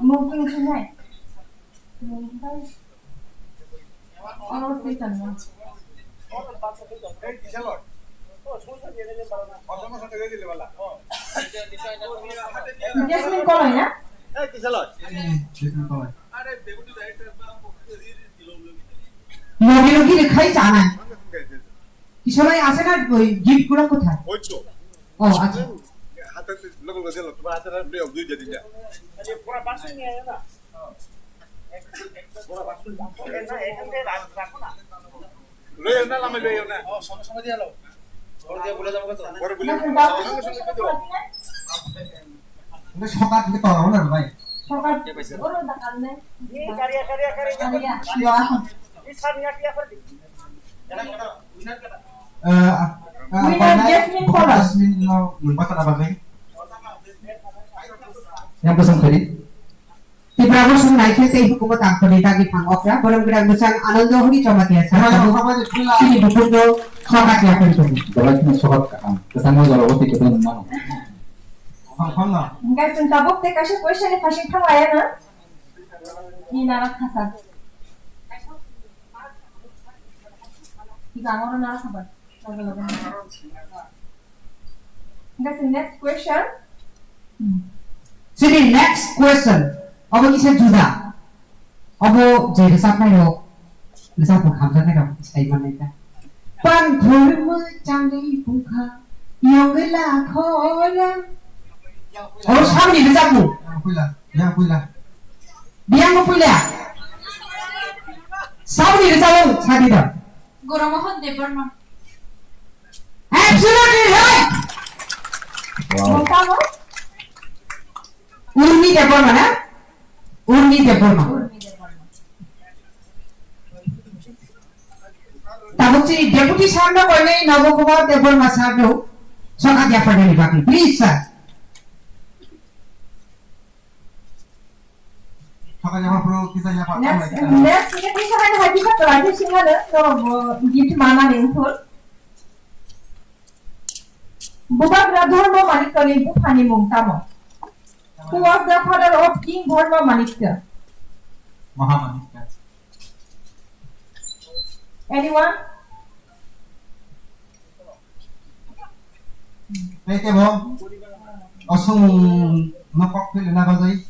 mung twi nai. Mung bai. Oro twi tong nai. Jasmine Koloi na? Jasmine Koloi. Logi logi de khai chana. Kisolai ase na oi gift gulo kotha? Oito. Oh, acha. Hate logo logo dilo, tumar hate na beo dui jadi na. Pura basun ni ayo na. Pura basun. Loi na lama loi na. Oh, sama sama dia lo. Baru dia boleh sama kata. Baru boleh. Ini sokat ini tolong na, bai. Sokat. Ini karya karya karya. Karya. Iya. Ini sania dia pergi. Eh, ah, ah, Winner Jasmine Koloi. Jasmine no, nungba tana bagwi. Yang bosong kari. Tipra bosong naikhe tei hukumo tangkhorni dagi phang okra, borok gwnang bwsang Anando Hori Jamatia sa tabuk chini bukhukno sokat yapri tongo. Belai kheno sokat kaham. Kwchangma jorao tei kwthang mano. Hingkhe chwng tabuk tei kaisa question ni phaising thang laiya na? Ni nara khasa. Ika angoro nara khaba. That's the next question. Chini next question. Obo kisa juda. Obo je rwchapnai rok, rwchapmung hamjaknai rok sai manai ta. Panthor mwchangwi bungkha yongwi lakhora. Obo saboni rwchapmung? Yang puila, yang puila. Biyang puila. Saboni rwchapmung sadi da. Goromohon Debbarma. Absolutely right. Wow. Mungtamo? Urmi Debbarma na? Urmi Debbarma. Urmi Debbarma. Tabuk chini deputy sir no koinai Nobo Kumar Debbarma sir no sokat yapharnani bagwi. Please, sir. Next, next, ini bisa kan hadi satu lagi sih ada, kalau mau gift mana nih, Uncle? Bubagra Dharma Manikya ni buphani mung tamo? Who was the father of King Dharma Manikya? Mahamanikya. Anyone? Tei kebo o songmung no kok philina bagwi.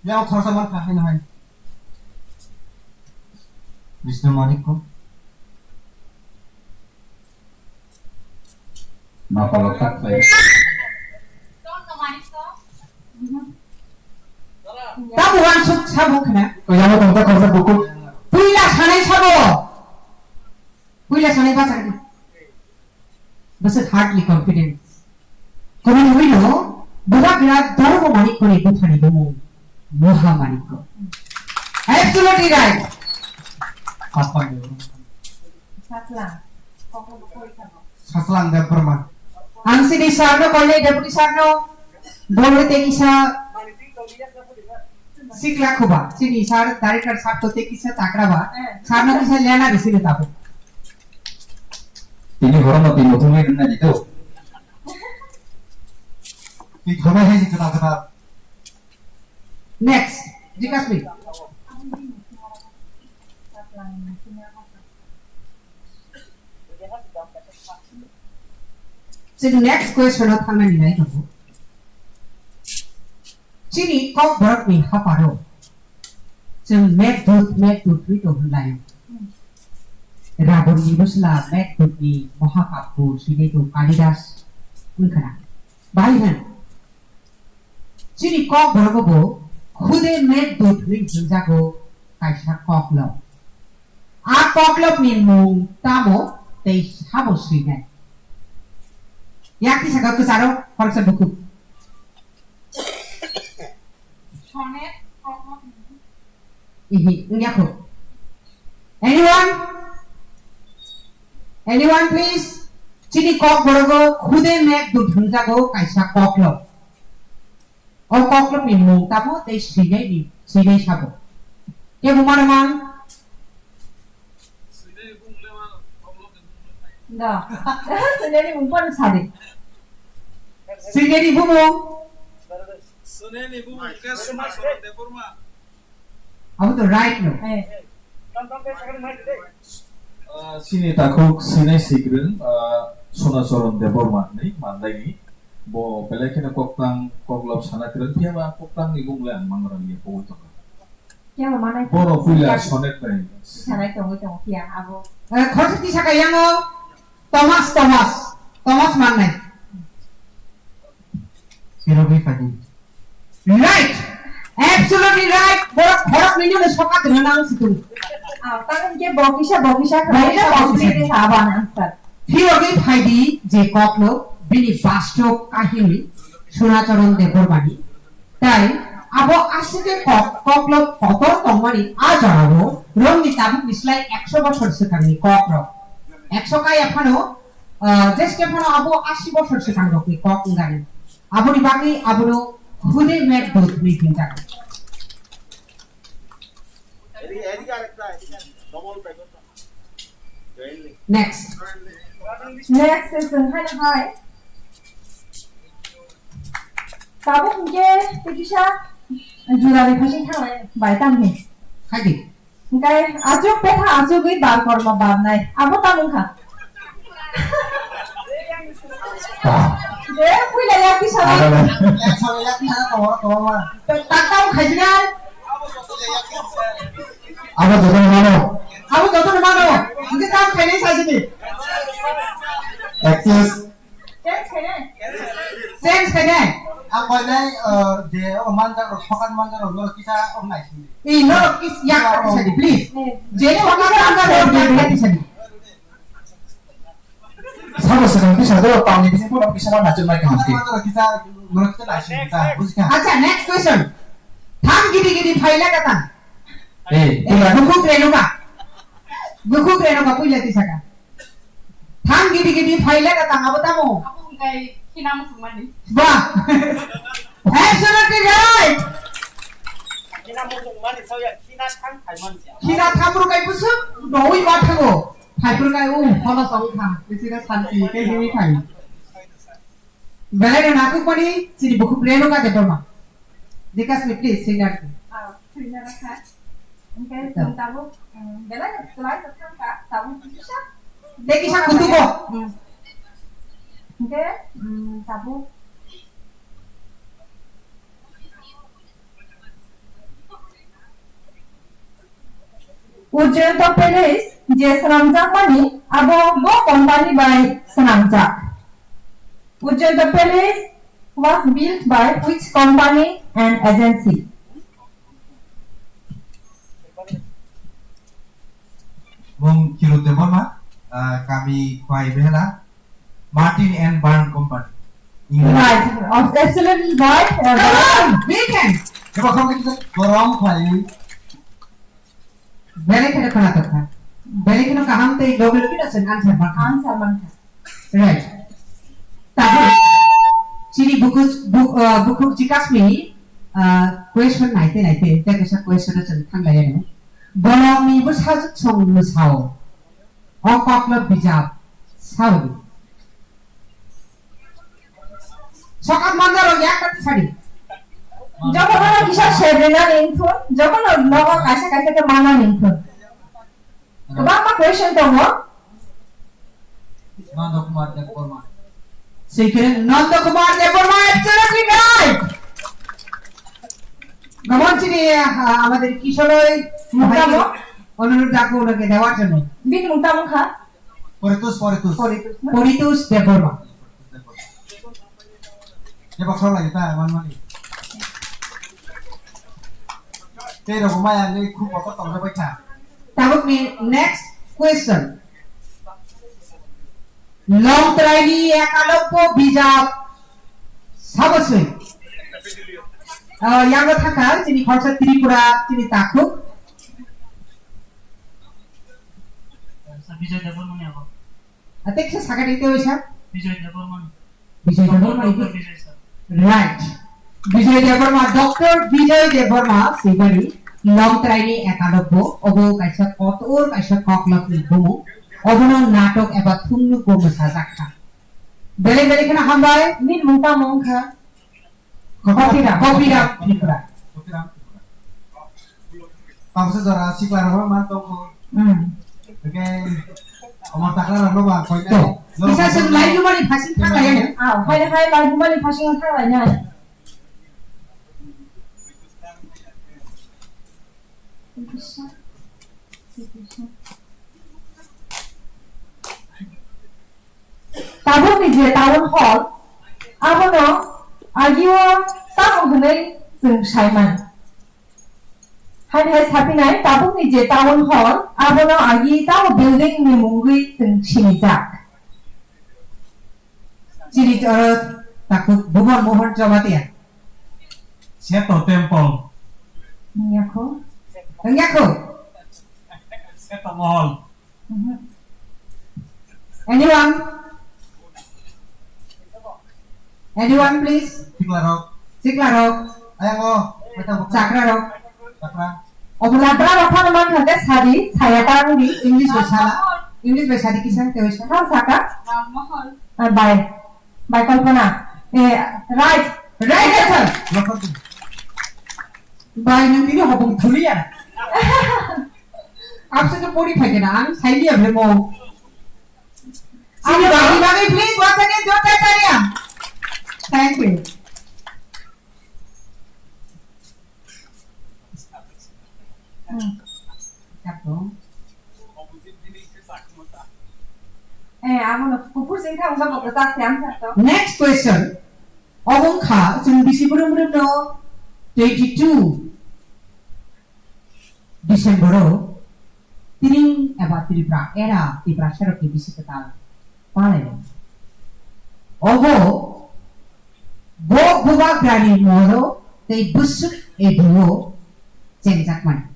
Yang khorsa man kha haino hai. Vishnu Manikko. Ma palo tak khlai. Tamo wansuk sabo khna. Ko yamo tong ta khorsa buku. Puila sanai sabo. Puila sanai bachakdi. Bwswk hardly confident. Kwrwi wngwi no, Bubagra Dharma Manikko ni buphani bumung Moha Manikko. Absolutely right. Saslang. Saslang Debbarma. Ang sini sir no koinai deputy sir no. Bolwe tei kisa sikla khoba, chini sir director sir to tei kisa takra ba, sir no kisa lena bisi le tabo. Tini horo no tini thumai nang nai to. Tini thumai hai kata kata. Next, Jikas ni. Chini next question o thangna ni nai tongo. Chini Kokborok ni haparo chwng Meghdut, Meghdut wi tong hwnlai. Rabon ni bwsla Meghdut ni Mohakabbo swinai tong Kalidas wngkhana. Bahai hwn. Chini Kokborok bo Khude Meghdut hwnwi hwnjago kaisa koklop. A koklopni mung tamo tei sabo swinai? Yak tisaka kwcharo khoroksa bukhuk. Sonnet koklopni. Ihi, wngya kho. Anyone? Anyone, please? Chini Kokborok o Khude Meghdut hwnjago kaisa koklop. O koklopni mung tamo tei swinaini, swinai sabo. Kebo mano man? Da. Swinaini mung phano sadi. Swinaini bumung? Swinaini bumung khe Sona Soron Debbarma. Abo to right no? Eh. Ah, chini takhuk sinai sigrwng, ah, Sona Soron Debbarma hinwi manlaini. Bo belai kheno koktang koklop sana kwrwng, phiya ba koktangni bumle ang mangra liya pogwi tongo. Phiya ba manai. Bono puila sonnet bai. Sanai tongwi tongo phiya abo. Eh, khoroksa tisaka yango Thomas, Thomas, Thomas mannai. Phirogwi phadi. Right! Absolutely right! Borok khorok nini no soka tongna nang situ. Ah, tang ke bokisa, bokisa khlai, bokisa, bokisa. Complete sa ba answer. Phirogwi phaidi je kokno bini basto kahini Sunacharan Debbarmani. Tai abo aswk khe kok, kokno kotor tongmani a jorao romni tabukni slai ekso bosor swkangni kokrok. Ekso kaya phano, ah, jeske phano abo asi bosor swkangrokni kok wngani. Aboni bagwi abono Khude Meghdut hwnwi hwnjak. Next. Next se chwng hai hai. Tabuk hwnkhe tei kisa jurani phaising thanglai bai tamo. Hai di. Hingkai achuk petha achugwi bar kormo barnai. Abo tamo wngkha. Je puila yak tisa. Abo le. Tak tamo khaijinai. Abo jotono mano. Abo jotono mano. Hingke tamo khainai sajini. Excuse. Change khainai? Change khainai? Ang bai nai, uh, je, oh, manjak rok, sokat manjak rok, norok kisa, oh, nai sini. Eh, norok kis-, yak kisa di, please. Eh. Je, sokat manjak rok, yak kisa di. Sabo swkang kisa do, tangni bising pura kisa ma nachuk nai kaham ke. Sokat manjak rok kisa, norok kisa nai sini, kisa, buji kha. Acha, next question. Tham gidi gidi phaila kata. Eh, eh, pula. Bukhuk Renuka. Bukhuk Renuka, puila tisaka. Thang gidi gidi phaila ka tang abo tamo? Abo wngkai khina muchungmani. Ba. Absolutely right. Khina muchungmani sao ya, khina thang phaimani ya. Khina thang rw kai busuk, doi ma thango. Phaipur kai u, hono song tha. Bisira santi, ke himi khai. Belai no nakuk mani, chini bukhuk Renuka Debbarma. Dikasmi, please, singer. Ah, singer kha. Hingke chwng tabuk, um, belai no kwlai kwthang kha, tabuk kisa. Tei kisa kutugo. Hmm. Hingke, um, tabuk. Ujjayanta Palace je swnamjakmani abo bo company bai swnamjak. Ujjayanta Palace was built by which company and agency? Mung Kiru Debbarma, ah, kami Khwai Behela, Martin and Burn Company. Right, absolutely right. Uh, Come on, we can. Coba kau kita dorong Khwai. Belai kheno khwnathok kha. Belai kheno kaham tei logi logi no chwng answer mankha. Answer mankha. Right. Tabuk chini bukhuk, buk-, uh, bukhuk Jikasmi, uh, question naite naite, tei kaisa question o chwng thanglai ano. Bolongni bwsajwk song mwsao. O kokno bijap sao di. Sokat manjaro yak kati sadi. Jokono kisa sebrinani wngthun, jokono nogo kaisa kaisa khe manani wngthun. Kwbangma question tongo. Nanda Kumar Debbarma. Swi khe Nanda Kumar Debbarma, absolutely right. Gabon chini, ah, amader Kishorai Mukta mo? Onurudh Daku onoke dewar jonno. Bini mukta mukha? Poritus, Poritus. Poritus, na? Poritus Debbarma. Debbarma. Debbarma lagi ta, man mani. Tei rok maya wngwi khub kotor tongjabai kha. Tabukni next question. Longtraini Ekalobbo bijap sabo swi? Ah, yango thangkha chini khoroksa Tripura chini takhuk. Bijoy Debbarma ni abo. Ate kisa sakha dite oisa? Bijoy Debbarma. Bijoy Debbarma Doctor ibu? Bijoy sir. Right. Bijoy Debbarma, Doctor Bijoy Debbarma sibari Longtraini Ekalobbo, obo kaisa kotor kaisa koklopni bumung. Obono natok eba thumnukbo mwsajak kha. Belai belai kheno hambai. Nini mung tamo wngkha? Kopiram. Kopiram Tripura. Kopiram Tripura. Tamsa jora sikla rok man tongo. Hmm. Oke. Omor takla rok no ba koi na. To. Bisa seng lai jumani phasing thang lai ya. Ah, hai hai lai jumani phasing thang lai ya. Tabukni je town hall, abono agio tamo hwnwi chwng sai mano. Haini hai saphinai, tabukni je town hall, abono agi tamo building ni mungwi chwng sinijak. Chini oro takhuk Bhuban Mohan Jamatia. Seto Temple. Wngya kho? Wngya kho? Seto Mohol. Mhm. Anyone? Anyone, please? Sikla rok. Sikla rok. Ayang o. Chakra rok. Chakra. Obo labra rok phano man thangkhe sadi, saya ta wngdi. English bai sala. English bai sadi kisa, tei bai sala. Saka? Ram Mohol. Ah, bai. Bai Kalpana. Eh, right. Right answer. Bai, nwng tini hopung thuliya. Abse to pori phaikhe na, ang sailiya bhemo. Sini bagi bagi, please, once again, jor se taliya. Thank you. Hmm. Eh, amo no kupur sing kha, wngkha bo kwchak se answer to. Next question. Obo wngkha, chwng bisi brum brum no twenty two December o Tring eba Tripura era Tiprasa rok ni bisi kwtal palai o. Obo bo bubagrani moro tei bwswk A D O chengjakmani.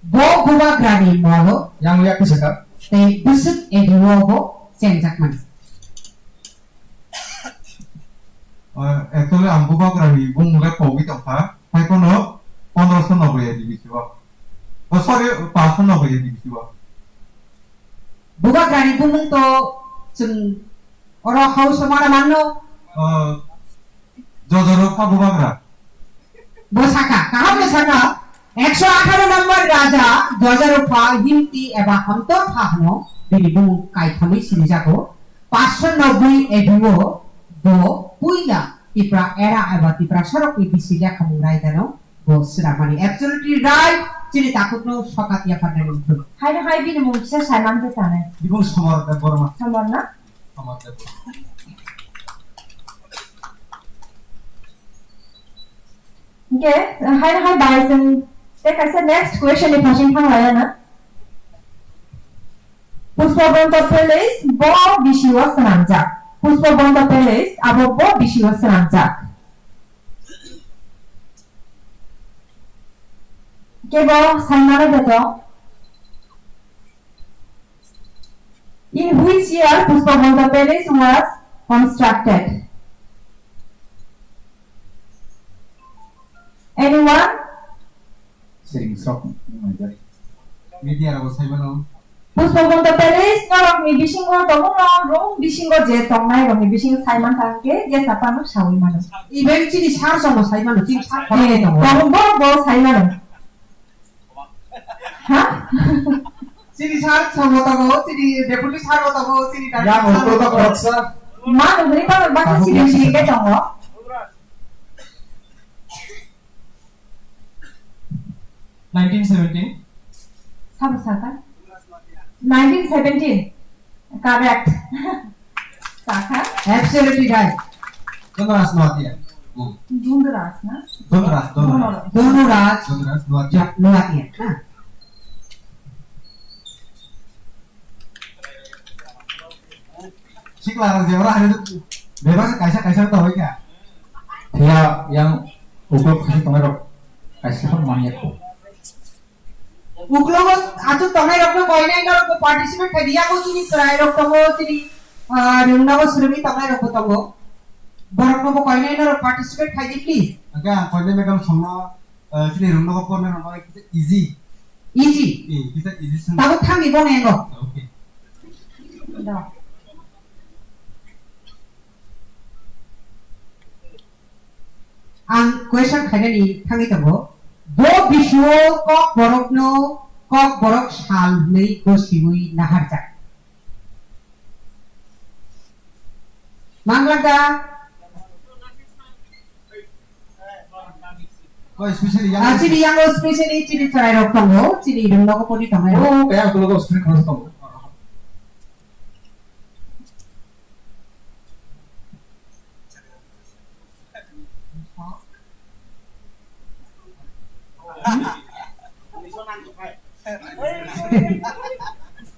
Bo bubagrani moro yang yak kisa ka tei bwswk A D O bo chengjakmani. Ah, actually, ang bubagrani bumung le pogwi tongkha. Hai phano pondroso noboi A D bisi o. Oh, sorry, paanch sho noboi A D bisi o. Bubagrani bumung to chwng oro house o mana manno. Ah, Jojorokha bubagra. Bo sakha, kaham no sakha, ekso atharo number raja Jojorokha Himti eba Hamtorkha hwno bini bumung kaithamwi sinijago. Paanch sho noboi A D o bo puila Tipra era eba Tiprasa rokni bisi lekhamung raidano bo swnamani. Absolutely right, chini takhukno sokat yapharnai mungthung. Haino hai bini mung kisa saiman khe tanai. Bini mung Somar Debbarma. Somar na? Somar Debbarma. Hingke, haino hai bai chwng tei kaisa next question ni phasing thang laiya na. Pushpabanta Palace bo bisi o swnamjak. Pushpabanta Palace abo bo bisi o swnamjak. Kebo saimano beto. In which year Pushpabanta Palace was constructed? Anyone? Siring sok, media rok sai mano. Pushpabanta Palace norok ni bisingo tongo no, room bisingo je tongnai rok ni bisingo sai man thang khe, je sapa no sawi mano. Even chini sar songo sai mano, chini sar khoroknwi tongo. Tongo, bo sai mano. Ha? Chini sir, sir bo tongo, chini deputy sir bo tongo, chini director sir bo tongo. Yang ulo to khoroksa. Ma nungri pa nungba khe chini chini khe tongo. Nineteen seventeen. Sabo saka? Nineteen seventeen. Correct. Sakha? Absolutely right. Kono asma dia. Hmm. Dhunraj na? Dhunraj, Dhunraj. Dhunraj. Dhunraj, Noatia. Ja-, Noatia, ha. Sikla rok je ora hari tu bebas kaisa kaisa to hoika. Phiya yang uklok khasi tongnai rok kaisa phan manya ko. Uklogo achuk tongnai rokno koinai norokbo participate khai di, yago chini chwrai rok tongo, chini, ah, rwngnogo swrwngwi tongnai rokbo tongo. Boroknobo koinai norok participate khai di, please. Hwnkhe ang koinai madam songno, ah, chini rwngnogo pornai rokno kisa easy. Easy? Eh, kisa easy song. Tabuk thangni bo nengo. Okay. Da. Ang question khainani thangwi tongo. Bo bisio kok borokno kok borok sal hwnwi gosiwi naharjak. Manglak da? Oh, especially young. Ah, chini yango specially chini chwrai rok tongo, chini rwng nogo pori tongo. Oh, kaya ang tulo student khoroksa tongo.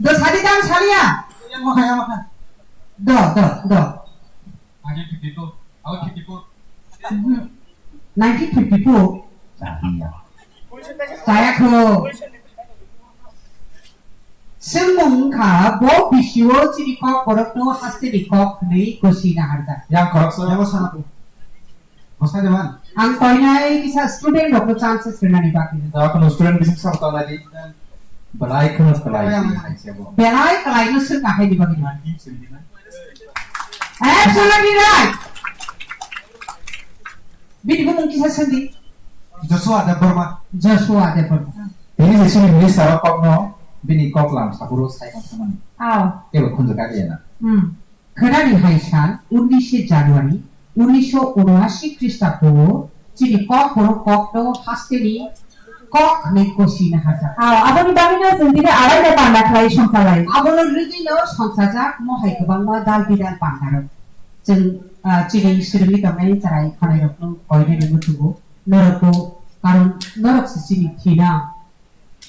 Do sadi dam salia. Yang makan, yang makan. Do, do, do. Aja fifty-two. Aku fifty-four. Nineteen fifty-four. Sadia. Saya ko. Swngmung wngkha, bo bisio chini kok borokno hasteni kok hwnwi gosi naharjak. Yang khoroksa. Yang sana tu. Bwsai de man. Ang koinai kisa student rokno chances rwnani bagwi. Da kono student bising sa ta nadi. Belai kheno belai. Belai kalaino swng kahai ni bagwi. Absolutely right. Bini bumung kisa swngdi. Joshua Debbarma. Joshua Debbarma. Bini je sini minister o kokno bini kok lam sapuro sai kong samani. Aw. Ebo khunju kagiyana. Hmm. Khwnani hai sal unnishe January unnisho unoashi Khristabo chini kok borok kokno hasteni kok hwnwi gosina hajak. Ah, aboni bagwino chwng tini arai no panda khlai songchalai. Abono rwgwino songchajak mohai kwbangma dal bidal pandarok. Chwng, ah, chini swrwngwi tongnai chwrai khwnairokno koinani muchungo norokbo, karon norok se chini thina.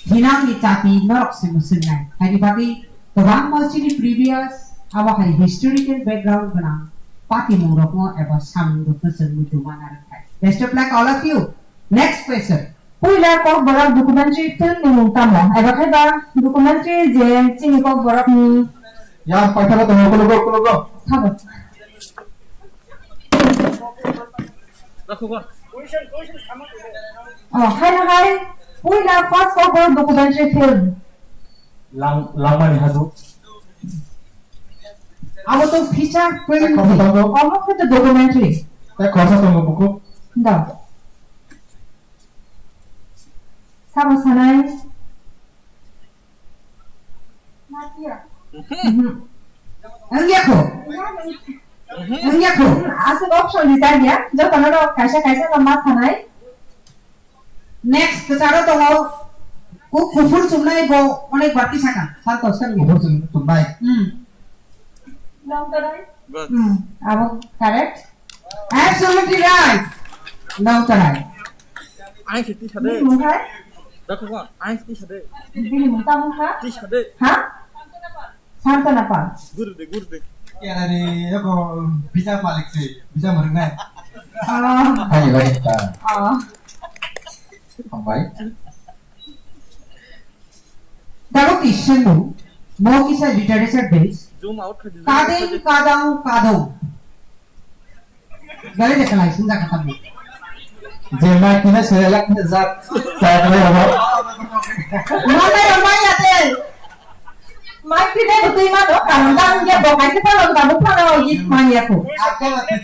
Thinangni chati norok se mwswngnai. Haini bagwi kwbangma chini previous abo hai historical background gwnang patimungrokno eba samungrokno chwng muitu mana rwkha. Best of luck all of you. Next question. Puila Kokborok documentary film ni mung tamo? Eba khe ba documentary je chini Kokborok ni. Ya, paithak tongo, kulogo, kulogo. Thabo. Oh, hai hai. Puila first Kokborok documentary film. Lang, Langmani Hadu. Abo to feature film. Khoroksa tongo. Omo khe to documentary. Tei khoroksa tongo buku. Da. Sabo sanai. Mhm. Wngya kho. Wngya kho. Aswk option rijak ya. Jotono rok kaisa kaisa no ma sanai. Next, kwcharo tongo. Ku-, kuphur chumnai bo onek barti saka. Santosh, sir. Kuphur chum-, chumnai. Hmm. Nongtorai. Good. Hmm. Abo correct. Absolutely right. Nongtorai. Aing se tisa de. Bini mung kha? Dakho ko, aing se tisa de. Bini mung tamo kha? Tisa de. Ha? Santana Pal. Guru de, guru de. Yara de, yoko visa malik se, visa marinai. Oh. Hai, bai. Ah. Oh. Hambai. Dago kisa no, mo kisa literature base. Zoom out kha di, zoom out kha di. Kadeng, kadang, kadong. Gari de kalai, sung jaga tabi. Je mic ni se elak ni jat, jat ni abo. Mana yang maya te? Mic ni de betul mah tu, kamu tahu dia bawa kaisa kalau kamu pernah lagi maya tu. Akal, akal,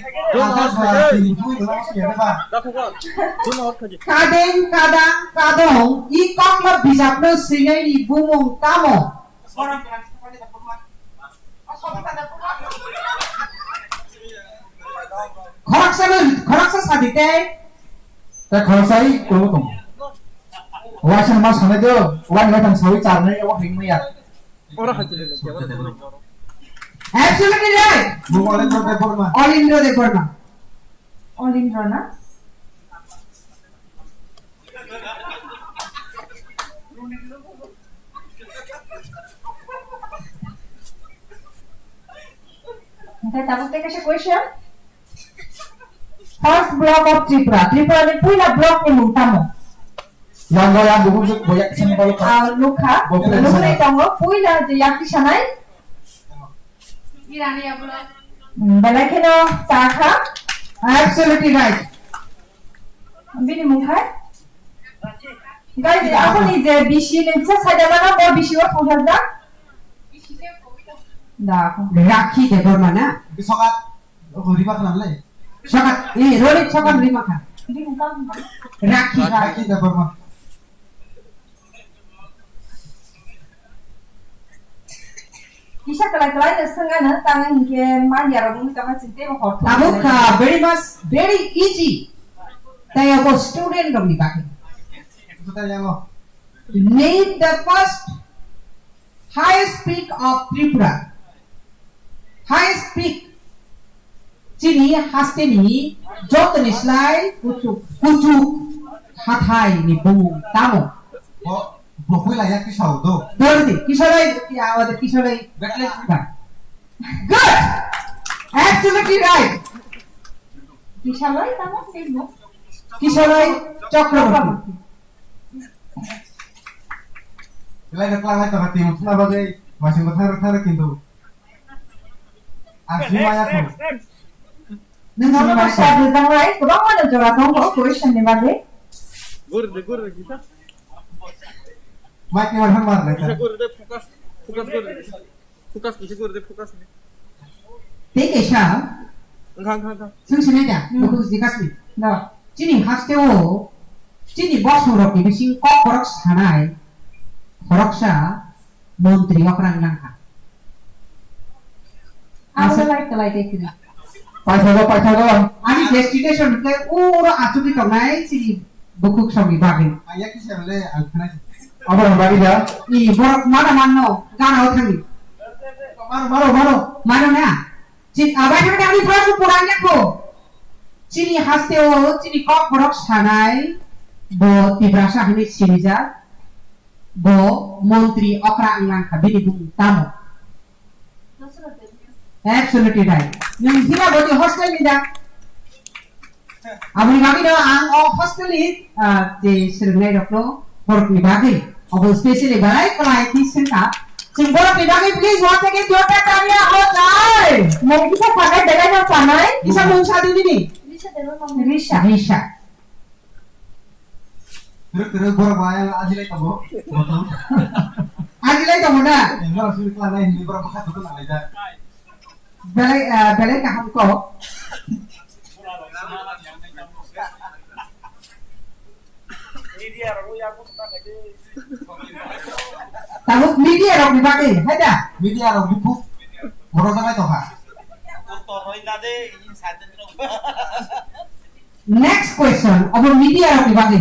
akal, Kadeng, kadang, kadong, i kokno bijapno swinaini bumung tamo? Khoroksa no, khoroksa sadi tei. Tei khoroksa i kulo tong. Waisa ma sanai do, wani wai tang sawi charnai, wak ring maya. Ora hai tile le, kya ba? Absolutely right. Bung Olendro Debbarma. Olendro Debbarma. Olindro na? Hwnkhe tabuk tei kaisa question. First block of Tripura. Tripura ni puila block ni mung tamo? Yang bo yang bubu suk boyak sini balu ka. Ah, nukha. Bo puila nugwi sana. Tongo puila je yakti sanai. Hmm, belai kheno chakha. Absolutely right. Bini mung khai? Guys, aboni je bisi ni bwsa saida mana, bo bisi o thangthar da? Da. Rakhi Debbarma na? Sokat, oh, Rima Khan le. Sokat, eh, Rohit Sokat Rima Khan. Rakhi. Rakhi Debbarma. Kisa kalai kalai no swng ano, tang hinkhe man yarok wngwi tongkha, chwng teibo hor thung. Tabuk kha very much, very easy. Tai abo student rokni bagwi. Name the first highest peak of Tripura. Highest peak. Chini hasteni jotoni slai kuchuk, kuchuk hathai ni bumung tamo? Bo, bo puila ya kisa o do. Dordi, kisalai, ya, wada kisalai. Betle. Good. Absolutely right. Kisalai tamo, sino? Kisalai Chakraborty. Belai no klanglai tongkha, twi mungsa bagwi masing bo thang rw, thang rw, kintu ang sini maya kho. Nwng sini maya kho. Kwbangma no jora tongo question ni bagwi. Gurdi, gurdi, kita. Mic ni mar mar lai ta. Gurdi, focus, focus gurdi. Focus kisa gurdi, focus ni. Tei kaisa. Wngkha, wngkha, wngkha. Swng sinai da? Hmm. Bukhuk jikasni. Da. Chini hasteo, chini bosongrokni bising kokborok sanai khoroksa montri okrang nangkha. Ang asa- lai kalai tei kiri. Paithago, paithago. Ani destination hwnkhe uro achugwi tongnai chini bukhuk songni bagwi. Ang yakni se le ang khna. Abo rang bagwi da? I borok mano manno, gana o thangwi. Mano, mano, mano. Mano na? Chini abai thangwi thangwi borok purang yakho. Chini hasteo, chini kokborok sanai, bo Tiprasa hwnwi sinijak, bo montri okra wng langkha, bini bumung tamo? Absolutely right. Nwng Hilaboti hostel ni da? Aboni bagwi no ang o hostel ni, ah, je swrwngnairokno borokni bagwi obo specially belai kwlai khe swngkha. Chwng borokni bagwi please once again joto tanya ho jai. Mung kisa sanai, belai no sanai. Kisa mung sa di nini. Risa. Risa. Kwrwk kwrwk borok bai ajilai tongo. Ajilai tongo na? Eh, borok suri kla nai hinwi borok bwkha dudu nang laijak. Belai, ah, belai kaham kok. Tabuk media rok ni bagwi, hai da? Media rok buphuk. Borok jangai tongkha. Next question, obo media rokni bagwi.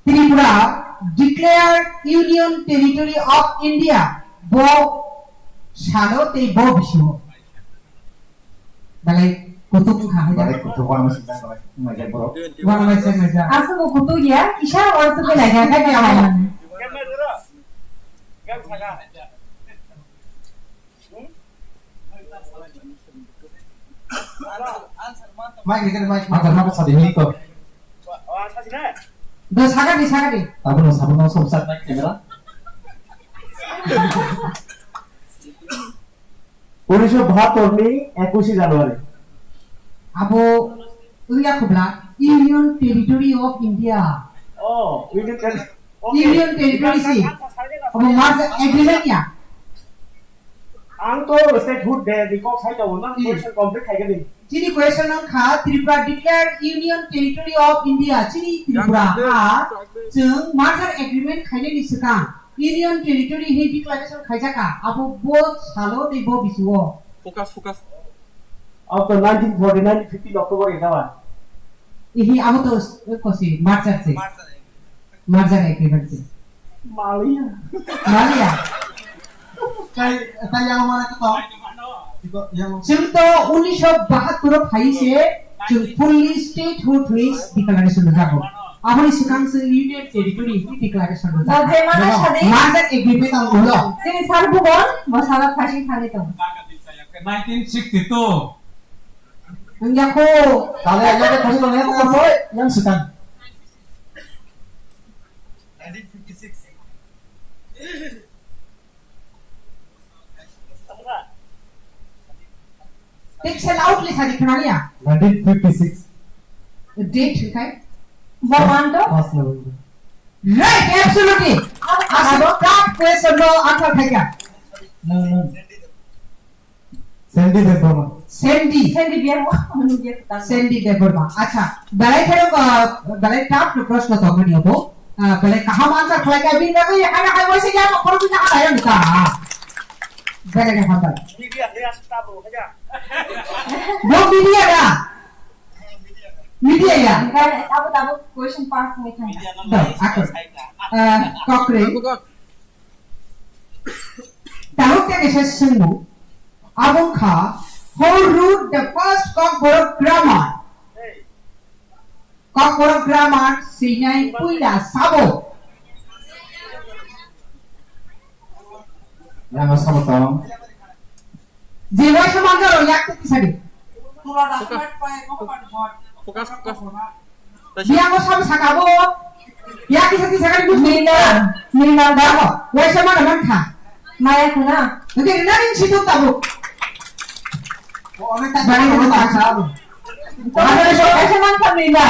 Tripura declared Union Territory of India. Bo salo tei bo bisingo. Belai kutuk wngkha hai da. Belai kutuk, wangma sinjak, belai wngmai jak borok. Wangma sinjak. Aswk bo kutuk ya, kisa wangsa belai ya, kaya wangma. Mic ni kene mic. Mata mata sadi ni to. Do sagadi, sagadi. Abo no sabo no sob sak mic camera. Unisho bahattor ni ekushi January. Abo wngya khobla Union Territory of India. Oh, Union Territory. Okay. Union Territory si. Abo merger agreement ya. Ang to statehood de, di kok sai tongo, nang Hmm. question complete khai khe di. Chini question wngkha, Tripura declared Union Territory of India. Chini Tripura ha chwng merger agreement khainani swkang Union Territory hi declaration khaijakha. Abo bo salo tei bo bisingo. Focus, focus. Abo to nineteen forty-nine fifteen October ekdawa. Ihi abo to s-, kosi merger se. Merger agreement. Merger agreement se. Maliya. Maliya. Tai, tai yang mana to? Chwng to unisho bahattor o phai se chwng fully statehood hwnwi declaration rwjago. Aboni swkang chwng Union Territory hwnwi declaration rwjak. Bo je mano sadi? Merger agreement ang ulo. Chini sar Bhuban, bo salo phasing thangwi tongo. Nineteen sixty-two. Wngya kho. Tale ya ke khasi tongya ko yang swkang. Nineteen fifty-six. Take se loudly sadi khwnaliya. Nineteen fifty-six. Date hikai? Bo manto? First November. Right, absolutely. Aswk tough question no answer khaikha. No, no. Sandy Debbarma. Sandy. Sandy Debbarma. Sandy Debbarma. Acha, belai kheno, ah, belai tough no proshno tongmani obo. Ah, belai kaham answer khlaikha, bini bagwi haino hai waisa ya no khoroknwi na halai ang ta. Belai ni hambai. Bo media da. Media ya. Abo tabo question pass ni thang. Do, akor. Ah, kokre. Tabuk tei kaisa swngmung. Abo wngkha, who wrote the first Kokborok grammar? Kokborok grammar swinai puila sabo. Yang sabo tong. Je waisa manjaro yak tei tisadi. Focus, focus. Biyango sabo saka bo. Ya kisa kisa kan bus. Mina, Mina da. Waisa mana man kha. Maya khuna. Oke, rina rin situ tabu. Bani mana tak sabo. Kaisa man kha Mina.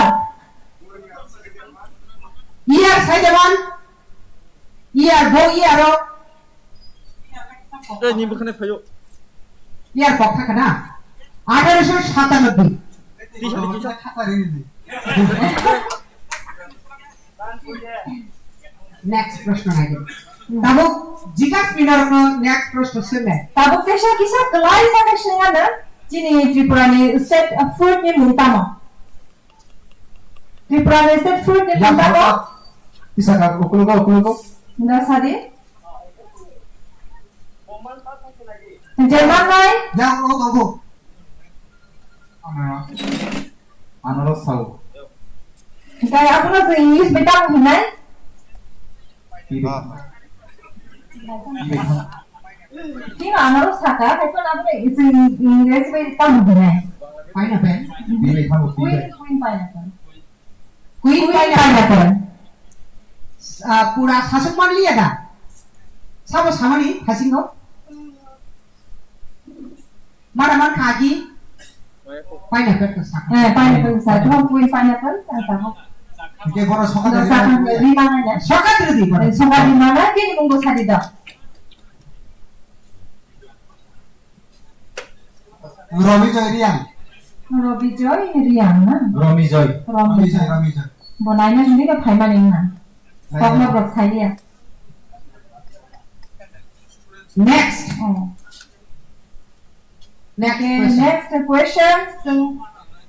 Iya, saya jaman. Iya, bo iya ro. Eh, ni bukan apa yuk? Iya, kok kha kana? Atharo sho satanoboi. Tisa, tisa. Next proshno nai. Tabuk jikas minarokno next proshno swngnai. Tabuk kaisa kisa kwlai sa kaisa na chini Tripura ni state food ni mung tamo? Tripura ni state food ni mung tamo? Kisa ka ukulugo ukulugo. Nda sadi. German nai? Yang lo tonggo. Anaros sao. Kaya apuno se English beta hinai? Tino anaros saka, hai pun apuno English beta hinai? Pineapple. Queen, queen pineapple. Queen pineapple. Ah, pura sasuk man liya da. Sabo samani hasingo. Mana man kha ki? Pineapple to sakha. Eh, pineapple sa. Thong kui pineapple sa sa. Ke boro sokat ridi. Sokat ridi boro. Sokat ridi mana ke ni munggo sadi da. Romi Joy Riang. Robi Joy Riang na? Romi Joy. Romi Joy, Romi Joy. Bo naina hindi ka phaimani na. Kokno bok saiya. Next. Oh. Next question. Next question.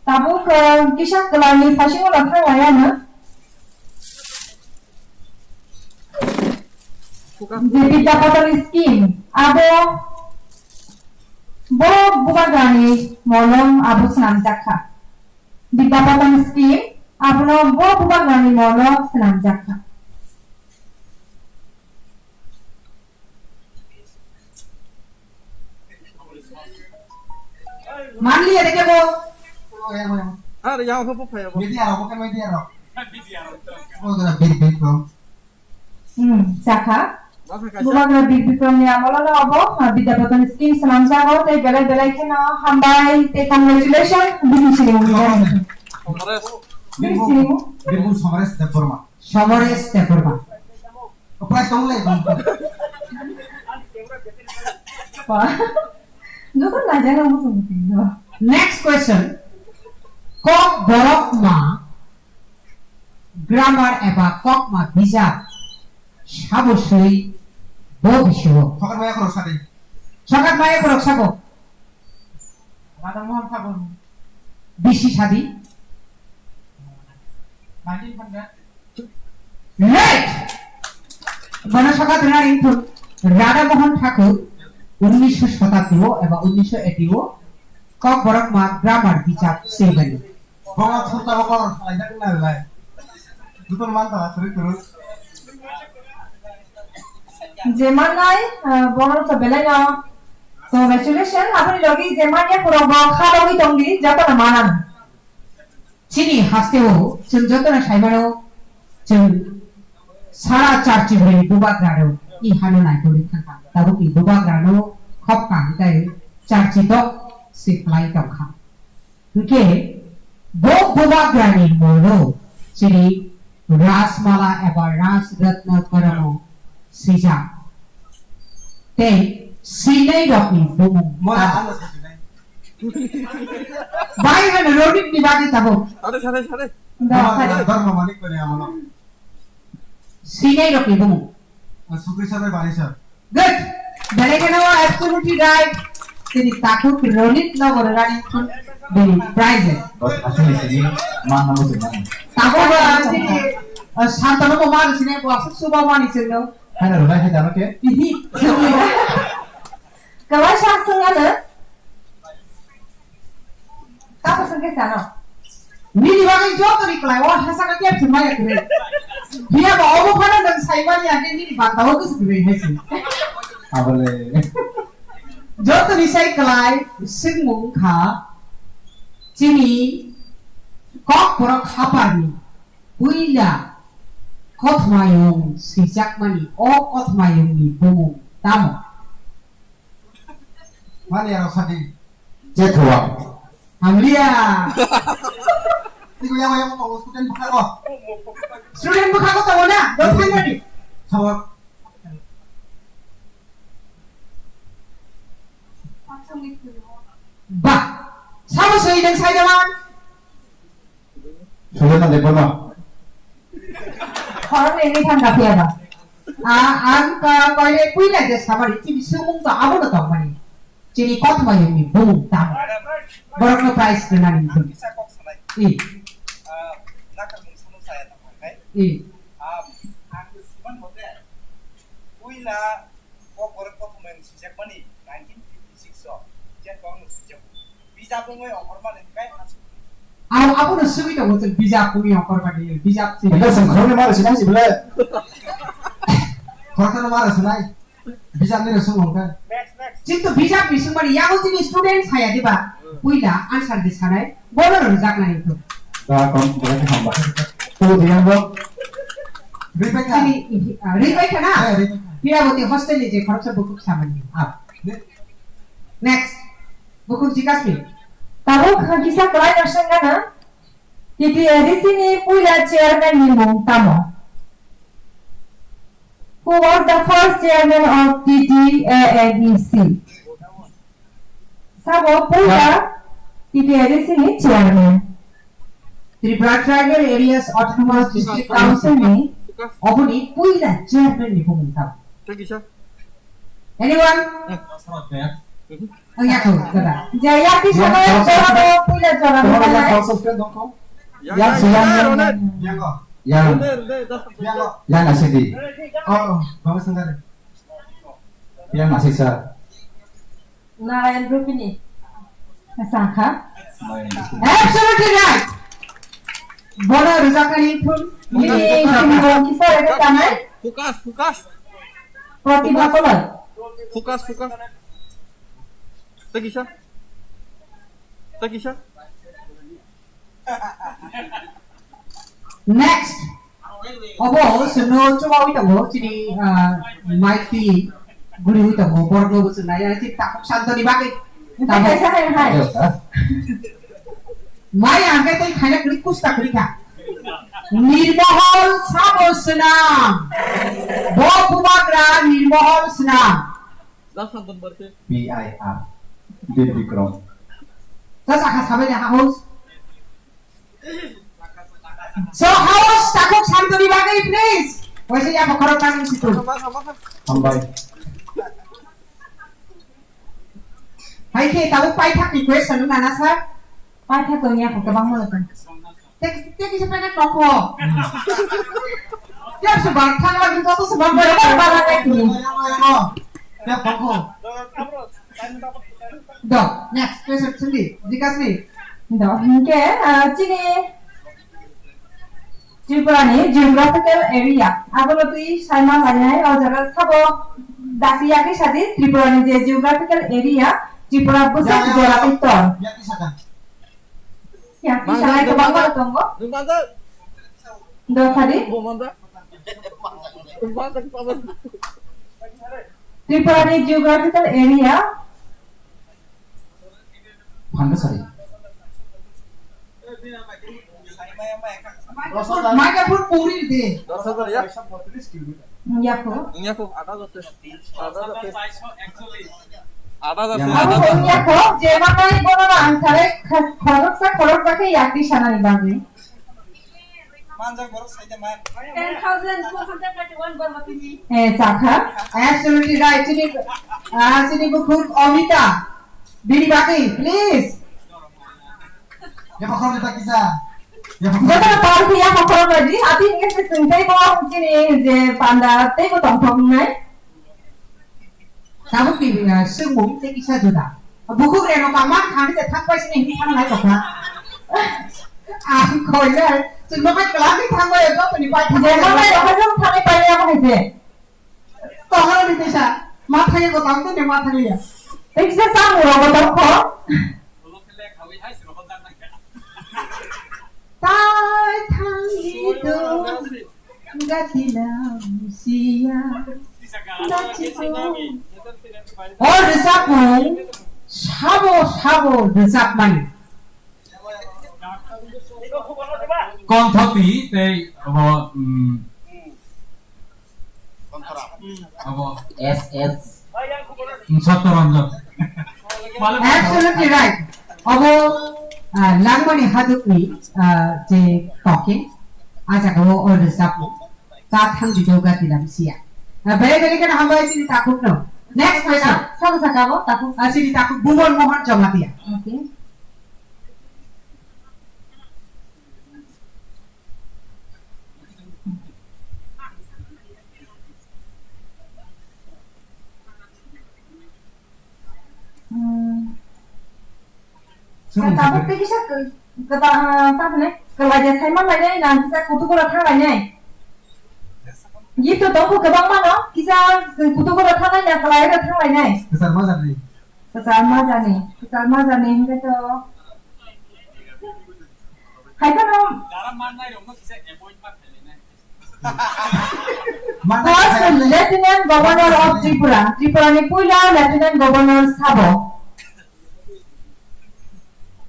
Tabuk, uh, kisa kwlangni phasingo rok thang laya na? Je Bidya Padani scheme, abo bo bubagrani molong abo swnamjak kha. Bidya Padani scheme, abono bo bubagrani molong swnamjak kha. Manliya de kebo. Ar yang ho phai abo. Media rok, media rok. Oh, dara bir bir ko. Hmm, sakha. Bubagra Bir Bikramni amolano abo, ah, Bidya Padani scheme swnamjago, tei belai belai kheno hambai, tei congratulations, bini sini. Congress. Bini sini. Birbhum Congress Debbarma. Somoresh Debbarma. Operai tong le bang. Wah. Joto naijana muchung muchung no. Next question. Kokborokma grammar eba kokma bijap sabo swi bo bisio. Sokat maya khorok sadi. Sokat maya khorok sabo. Radha Mohan Thakur. Bisi sadi. Nineteen hundred. Right! Bono sokat rwna ringthun Radha Mohan Thakur. Unnisho shotabriko eba unnisho eighty o Kokborok ma grammar bichar swibani. Bono thurta bo kolor khlaijak wngna rwlai. Jotono mantha kwrwi kwrwi. Je mannai, ah, bono to belai no. Congratulations, aboni logi je manya pura bo kha logi tongdi, jotono manan. Chini hasteo chwng jotono saimano, chwng sara char chibrani bubagrano i hano naitoli thangkha. Tabukni bubagrano khop kaham tei char chidok se khlai tongkha. Hwnkhe bo bubagrani molo chini Rajmala eba Rajratna Karamo swijak. Tei swinai rokni bumung. Mola ano sasinai. Bai hano Ronit ni bagwi tabuk. Sare, sare, sare. Da, Dharma, sare. Dharma Manik kore amano. Swinai rokni bumung. Sukri sabai bani sir. Good. Belai kheno absolutely right. Tini takhuk Ronit no bororani bini prize. Bot asli sini mana mo tuh mana. Takhuk ba tini, eh, Santano mo mana sini bo asuk suba mani sino. Hai na rulai hai dano ke? Ihi. Kawai sak sung ano? Kapo sung ke sano? Nini bagwi joto ni klai o hasa ka kep sung maya kre. Biya ba obo phano nang sai mani age nini banta o kus kre hai sung. Abole. Joto ni sai klai sung mung kha. Chini kok borok hapar ni. Puila kothoma yung swijak mani o kothoma yung ni bumung tamo? Mani aro sadi. Jethua. Hamlia. Tigo yang yang mau student buka ko. Student buka ko tahu na? Dok kan tadi. Sawak. Bah. Sama saya dan saya jalan. Sujata Debbarma. Khoroknwi wngwi thangkha phiya ba. A, ang ka koile puila je samani chini sumung to abono tongmani. Chini kothoma yungni bumung tamo. Borokno prize rwnani wngkha. I. I. Kokborok kothoma yang swijak mani nineteen fifty six o, je tong swijak. Bijap wngwi ongkhor mani kai asuk. Ang abono swngwi tongo, chwng bijap wngwi ongkhor mani, bijap si. Ito sengkhorni mani sinang si bwle. Khorokthano mani sinai. Bijapni rw swng ongkha. Next, next. Chwng to bijapni swngmani, yago chini student saya diba? Puila answer di sanai. Bono rwjaknai wngkha. Da, kon, boleh hamba. Tuh, diam, bo. Rebecca. Ini, ini, ah, Rebecca na? Eh, Rebecca. Piraboti hostel ni je khoroksa bukhuk samani. Ah. Ne- Next. Bukhuk jikas ni. Tabuk kisa kwlai no swngna na? T T A D C ni puila chairman ni mung tamo? Who was the first chairman of T T A D C? Sabo puila T T A D C ni chairman. Tripura Tribal Areas Autonomous District Council ni oboni puila chairman ni bumung tamo? Thank you, sir. Anyone? Eh. Oh, ya, kau, kau. Ya, ya, di sana, ya, kau, kau, puila chairman. Kau, ya, kau, kau, kau. Ya, ya, ya, ya. Yang, yang, yang nasi di. Oh, oh, bagus sebentar. Yang nasi, sir. Narayan Rupini. Sakha. Absolutely right. Bono rwjaknani phun. Ini sini bo kisa rwjak tanai. Focus, focus. Pratibha Koloi. Focus, focus. Tei kisa. Tei kisa. Next. Obo chwngno chubawi tongo chini, ah, mic twi guriwi tongo, borokno bo chwng nai nai chini takhuk Santoni bagwi. Hai, hai, hai, hai. Mai ang khe tei khaina kwrwi kusta kwrwi kha. Nirmohol sabo swnam. Bo bubagra Nirmohol swnam. P I R. Bir Bikram. Sa sakha sabai de house. So house takhuk Santoni bagwi please. Waisa ya bokhorok tang situ. Hambai. Hai khe tabuk paithak ni question nana sir. Paithak to ya kho kwbangma lokon. Tek, tek kisa paithak tongkho. Ya se bang thang la joto se bang bai bai bai bai. Ya tongkho. Do, next question sindi, Dikasni. Do, hinkhe, ah, chini Tripura ni geographical area, abono twi saima lainai, o jaga sabo dasi yakri sadi, Tripura ni je geographical area, Tripura bwswk jora twi tor. Yakri saka. Yakri saka kwbangma tongo. Do sadi. Tripura ni geographical area. Phanda sari. Mangapur puri de. Yako. Yako, ada jase. Ada jase. Ada jase. Abo yako, je matai bono na ang sare khoroksa khoroksa khe yakti sanani bagwi. Ten thousand two hundred thirty-one borok tini. Eh, chakha. Absolutely right. Chini, ah, chini bukhuk Omita. Bini bagwi, please. Joto pal phiya kokhorok baji. Ati hingke se chwng tei bo chini je panda tei bo tongthok wngnai. Tabuk ni, ah, swngmung tei kisa juda. Bukhuk reno kama thangwi de thang pai sini hinwi thang lai tokha. Ang koi le, chwngno pai kwlangwi thang bai, joto ni pai thang bai. Jema bai rokha jong thangwi pai ya bo hai je. Tokha ni tesa, ma thangwi ko tang tene ma thangwi ya. Tei kisa samung rok bo tongkho. Tai thangwi do. Gatilam siya, gatilam. O rwchapmung sabo sabo rwchapmani. Konthokni tei abo, mm, abo S S. Absolutely right. Obo, ah, langmani hadukni, ah, je toke, ah, jaga o order sapo, ta thang di doga dilam siya. Ah, bere bere kana hambai sini takuk no. Next question. Sabo saka bo takuk. Ah, sini takuk Bhuban Mohan Jamatia. Okay. Hmm. Tabuk tei kisa kwbang, ah, tamni kwlai de saiman lainai, nang kisa kutukura thang lainai. Gift to tongkho kwbang mano, kisa kutukura thang lainai, kwlai de thang lainai. Kwchar ma jani. Kwchar ma jani, kwchar ma jani hingke to. Hai phano. First Lieutenant Governor of Tripura, Tripura ni puila Lieutenant Governor sabo.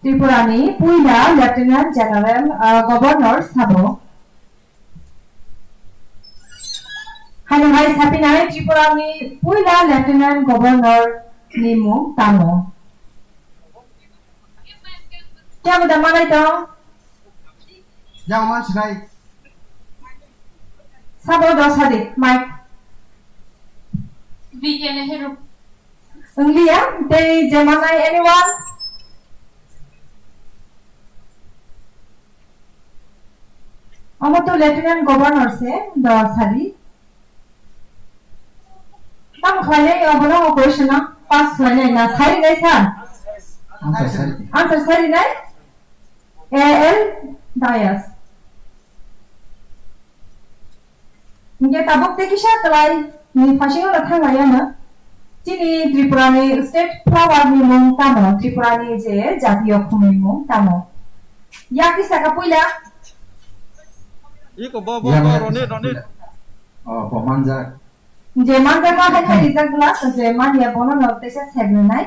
Tripura ni puila Lieutenant General, ah, Governor sabo. Haino hai sapinai Tripura ni puila Lieutenant Governor ni mung tamo? Kya bada manai tong? Yang man sinai. Sabo do sadi, Mike. V K Nehru. Wngliya, tei je manai anyone? Omo to Lieutenant Governor se, do sadi. Tamo khlainai, obono o question no pass khlainai na, sai nai sir? Answer sai. Answer sai nai? A L Dias. Hingke tabuk tei kisa kwlai ni phasingo no thang lai ano. Chini Tripura ni state flower ni mung tamo? Tripura ni je jatiyo khum ni mung tamo? Ya kisa ka puila. Iko bo, bo, bo, Ronit, Ronit. Oh, bo manjak. Je manjakma hai khai rijak bwla, je manya bono no teisa sebrinai.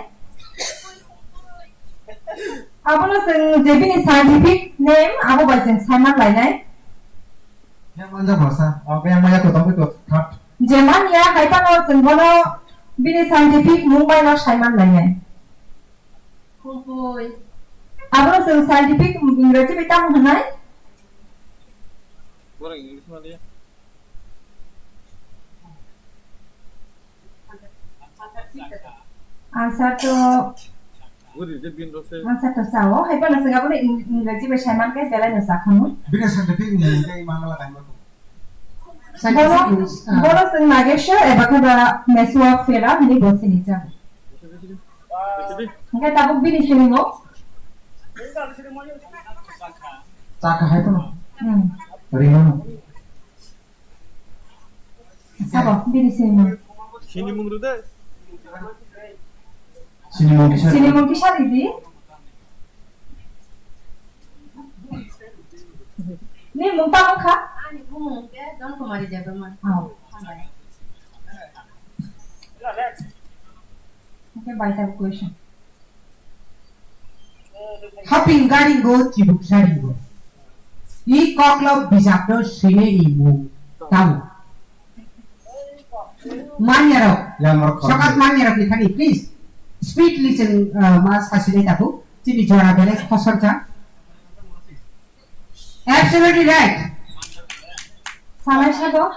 Abono chwng je bini scientific name, abo bai chwng saiman lainai. Yang manja bhasa, oh, yang manja kotong kotong thak. Je manya hai phano chwng bono bini scientific mung bai no saiman lainai. Abono chwng scientific English bai tamo hwnai? Borok English ma liya. Answer to, Guri je bin rose. Answer to sao, hai phano chwng abono Eng-, English bai saiman khe belai no sakhamu. Bini scientific ni hwnkhe mangala kaima ko. Scientific Bono, English, ah. Bono chwng Nageshwar eba khe ba Mesua Phera hwnwi bo sini jago. Hingke tabuk bini sinimung? Chakha hai phano. Hmm. Rimano. Sabo, bini sinimung. Sinimung rwde. Sinimung kisa. Sinimung kisa ridi. Ni mung tamo kha? Ani bumung ke Don Kumari Debbarma. Oh. Hambai. Okay, by the question. Haping garingo chibuk saringo. I koklo bijapno sine i mung tamo. Manyarok. Yang rok khoroknwi. Sokat manyarok ni thani, please. Speed listen, uh, ma sasine tabu. Chini jora bele khosor ja. Absolutely right. Salai sabo.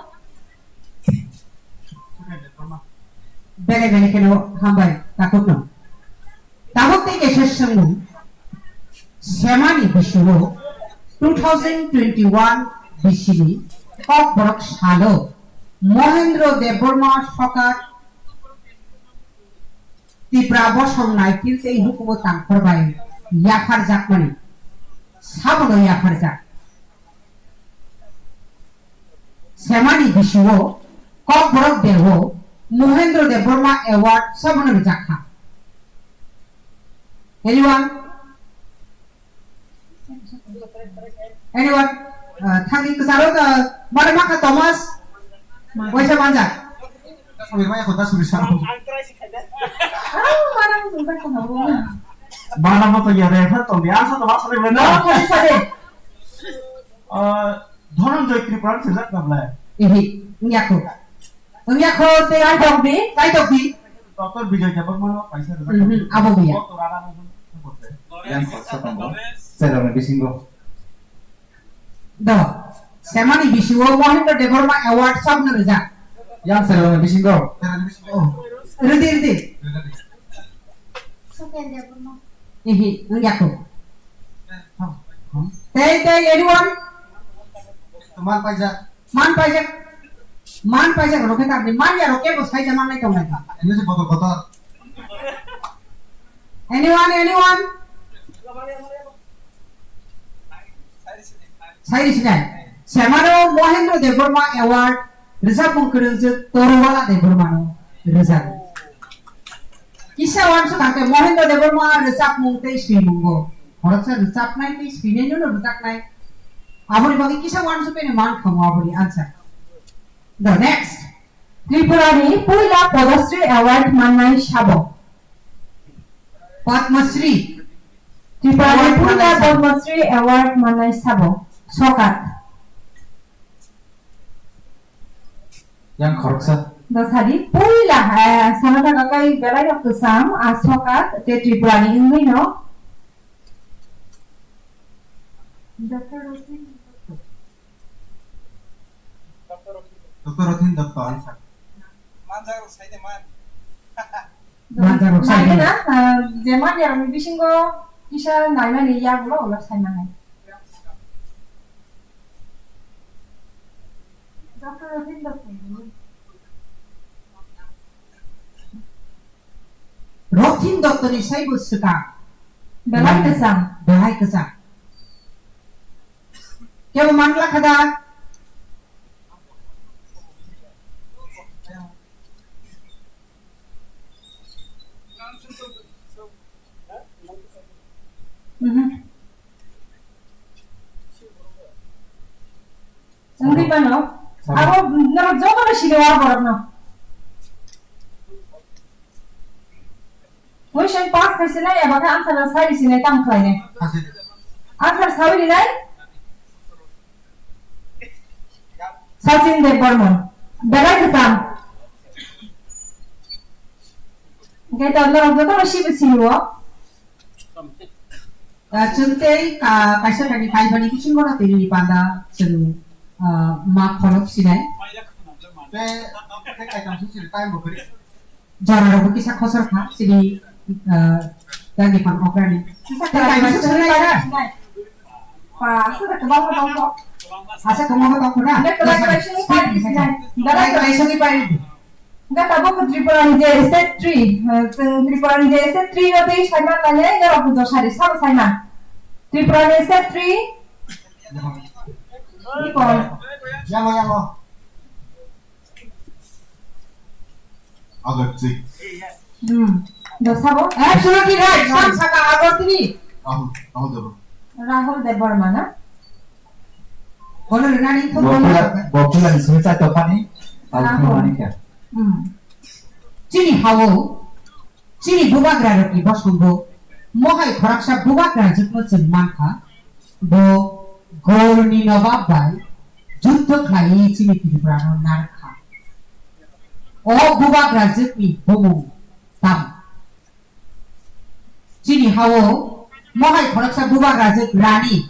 Bele bele keno hambai takukno. Tabuk tei kaisa swngmung, semani bisingo two thousand twenty-one bisini Kokborok salo Mohendro Debbarma Sokar Tipra bosong nai phil tei hukumu tangphor bai yapharjakmani, sabono yapharjak. Semani bisingo Kokborok Deo Mohendro Debbarma Award sabono rwjakha. Anyone? Anyone? Uh, thangni kwcharo, uh, mare makha Thomas? Waisa manjak. Samir maya kota suri sa. Ang try si khaida. Ah, mana mo ba ko mo. Mana mo to yare pha to ni asa to ba sari bena. No, ko sa de. Ah, Dhananjoy Tripura se jak na bla. Ihi, ngyako. Wngya kho tei kaitok di, kaitok di. Doctor Bijoy Debbarma no kaisa rwjak. Mhm, abo buya. Bo to rana no hwn. Yang khoroksa tongo. Serokni bisingo. Do. Semani bisingo Mohendro Debbarma Award sabno rwjak. Yang serokni bisingo. Serokni bisingo. Rwdi, rwdi. Rwdi. Ihi, wngya kho. Tei, tei, anyone? Tomar paisa. Man paijak, man paijak rok khe tamni man ya rok kebo sai da manai tongnai ba. Ini si botol botol. Anyone, anyone? Sai sinai. Semano Mohendro Debbarma Award rwchapmung kwrwngjwk Toruwala Debbarmano rwjago. Kisa uansuk hwnkhe Mohendro Debbarma rwchapmung tei swimungo. Khoroksa rwchapnai tei swinaino no rwjaknai. Aboni bagwi kisa uansuk pheno man khamu aboni answer. The next. Tripura ni puila Padmasri Award mannai sabo? Padmasri. Tripura ni puila Padmasri Award mannai sabo? Sokat. Yang khoroksa. Dosadi, puila, eh, sana ta kakai belai rok kwcham, a Sokat, te Tripura ni wngwi no. Doctor Rothin Dotto. Doctor Rothin Dotto, answer. Manjak rok sai de man. Manjak rok sai de. Mangena, ah, je man yarokni bisingo kisa naimani yagulo ulo sai manai. Doctor Rothin Dotto. Rothin Dotto ni saibo swkang. Belai kwcham. Belai kwcham. Kebo mangla khada. Mhm. Wngwi phano. Abo norok jotono sini o borokno. Question pass khai sinai, eba khe answer no sai sinai, tamo khlainai. Answer sawi rinai? Sachin Debbarma. Belai kwcham. Hwnkhe to norok jotono sibo sini o. Ah, chwng tei ka-, kaisa thani kaibani bisingo no tini ni panda chwng, ah, ma khorok sinai. Tei, tei kaitam sung sini time bo kwrwi. Jora rok bo kisa khosor kha, chini, ah, dagi pang okrani. Tei kaibani sung sini kha. Pa, asa da kwbangma tongkho. Asa kwbangma tongkho na? Belai belai sung pai di sinai. Belai belai sung pai di. Hwnkhe tabuk Tripura ni je state tree, eh, chwng Tripura ni je state tree no twi saima kanye, norok hwnkhe sari sabo saima. Tripura ni state tree. Iko. Yango, yango. Agarchi. Hmm. Do sabo? Absolutely right. Sam saka Agarchi. Rahul, Rahul Debbarma. Rahul Debbarma na? Bono rwnani thok Bokula, bono. Bokula ni simi chai tokani, Rahul. Rahul Manikya. Hmm. Chini hao, chini bubagra rokni bosongo, mohai khoroksa bubagra jwkno chwng mankha, bo Gorni nobab bai juddho khlaiwi chini Tripura no narwkha. O bubagra jwkni bumung tamo? Chini hao mohai khoroksa bubagra jwk Rani.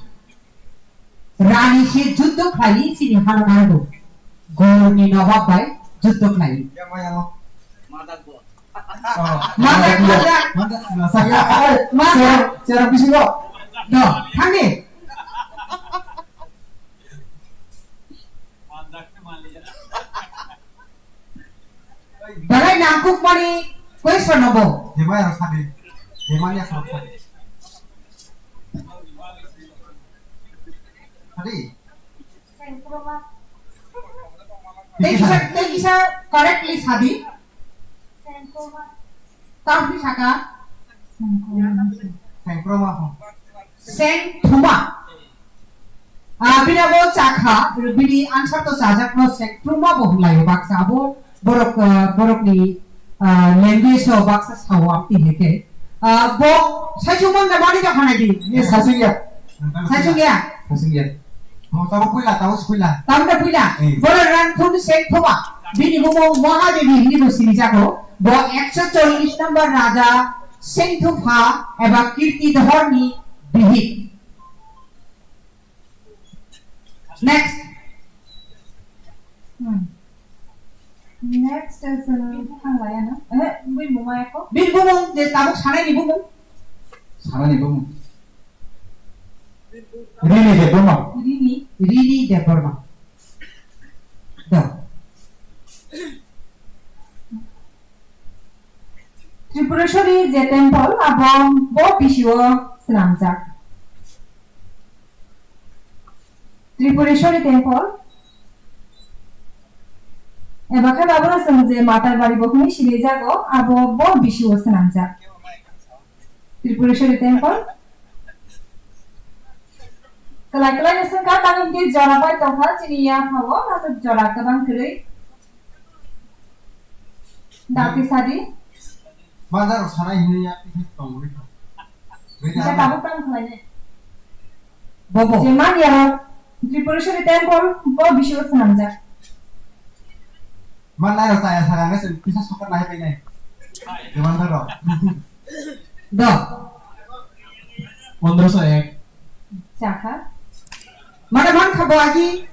Rani se juddho khlaiwi chini hano narwgo. Gorni nobab bai juddho khlaiwi. Yang mana lo? Madak, madak. Madak, madak. Madak, madak. Madak. Cherang, cherang bisingo. Do, thangni. Belai nangkukmani question no bo. Jemai rok sabi. Jemai ya rok sabi. Sabi. Tei kisa, tei kisa correctly sabi. Tamni saka. Sengkroma ho. Sengthuma. Ah, bini abo chakha, bini answer to chajakno sengkroma bo hwnlaio baksa abo borok, ah, borokni, ah, language o baksa sao amtwi hai khe. Ah, bo saichung mangda mani da hanai di. Ye saichung ya. Saichung ya. Saichung ya. Mo tabo puila, tabo puila. Tabo da puila. Eh. Borok rang thum sengthuma. Bini bumung Mahadevi hinwi bo sinijago. Bo ekso chollish number raja Sengthupha eba Kirtidhorni bihik. Next. Hmm. Next, eh, chwng thang laiya no? Eh, bini bumung eko? Bini bumung, je tabuk sanai ni bumung. Sanai ni bumung. Rini Debbarma. Rini. Rini Debbarma. Da. Tripureshwari je temple abo bo bisio swnamjak. Tripureshwari temple eba khe babono chwng je Matarbari bo hwnwi sinijago abo bo bisio swnamjak. Tripureshwari temple. Kwlai kwlai no swngkha, tamo hwnkhe jora bai tongkha chini yaphao, aswk jora kwbang kwrwi. Dati sadi. Bazar o sanai hinwi ya, tongwi tong. Kisa tabuk tang khlainai. Bobo. Je man ya, Tripureshwari temple, bo bisio swnamjak. Man nai rok chaya saka ngai se pisa sokar nai pai nai. Dewan daro. Do. Pondroso ek. Chakha. Mana man kha bo agi.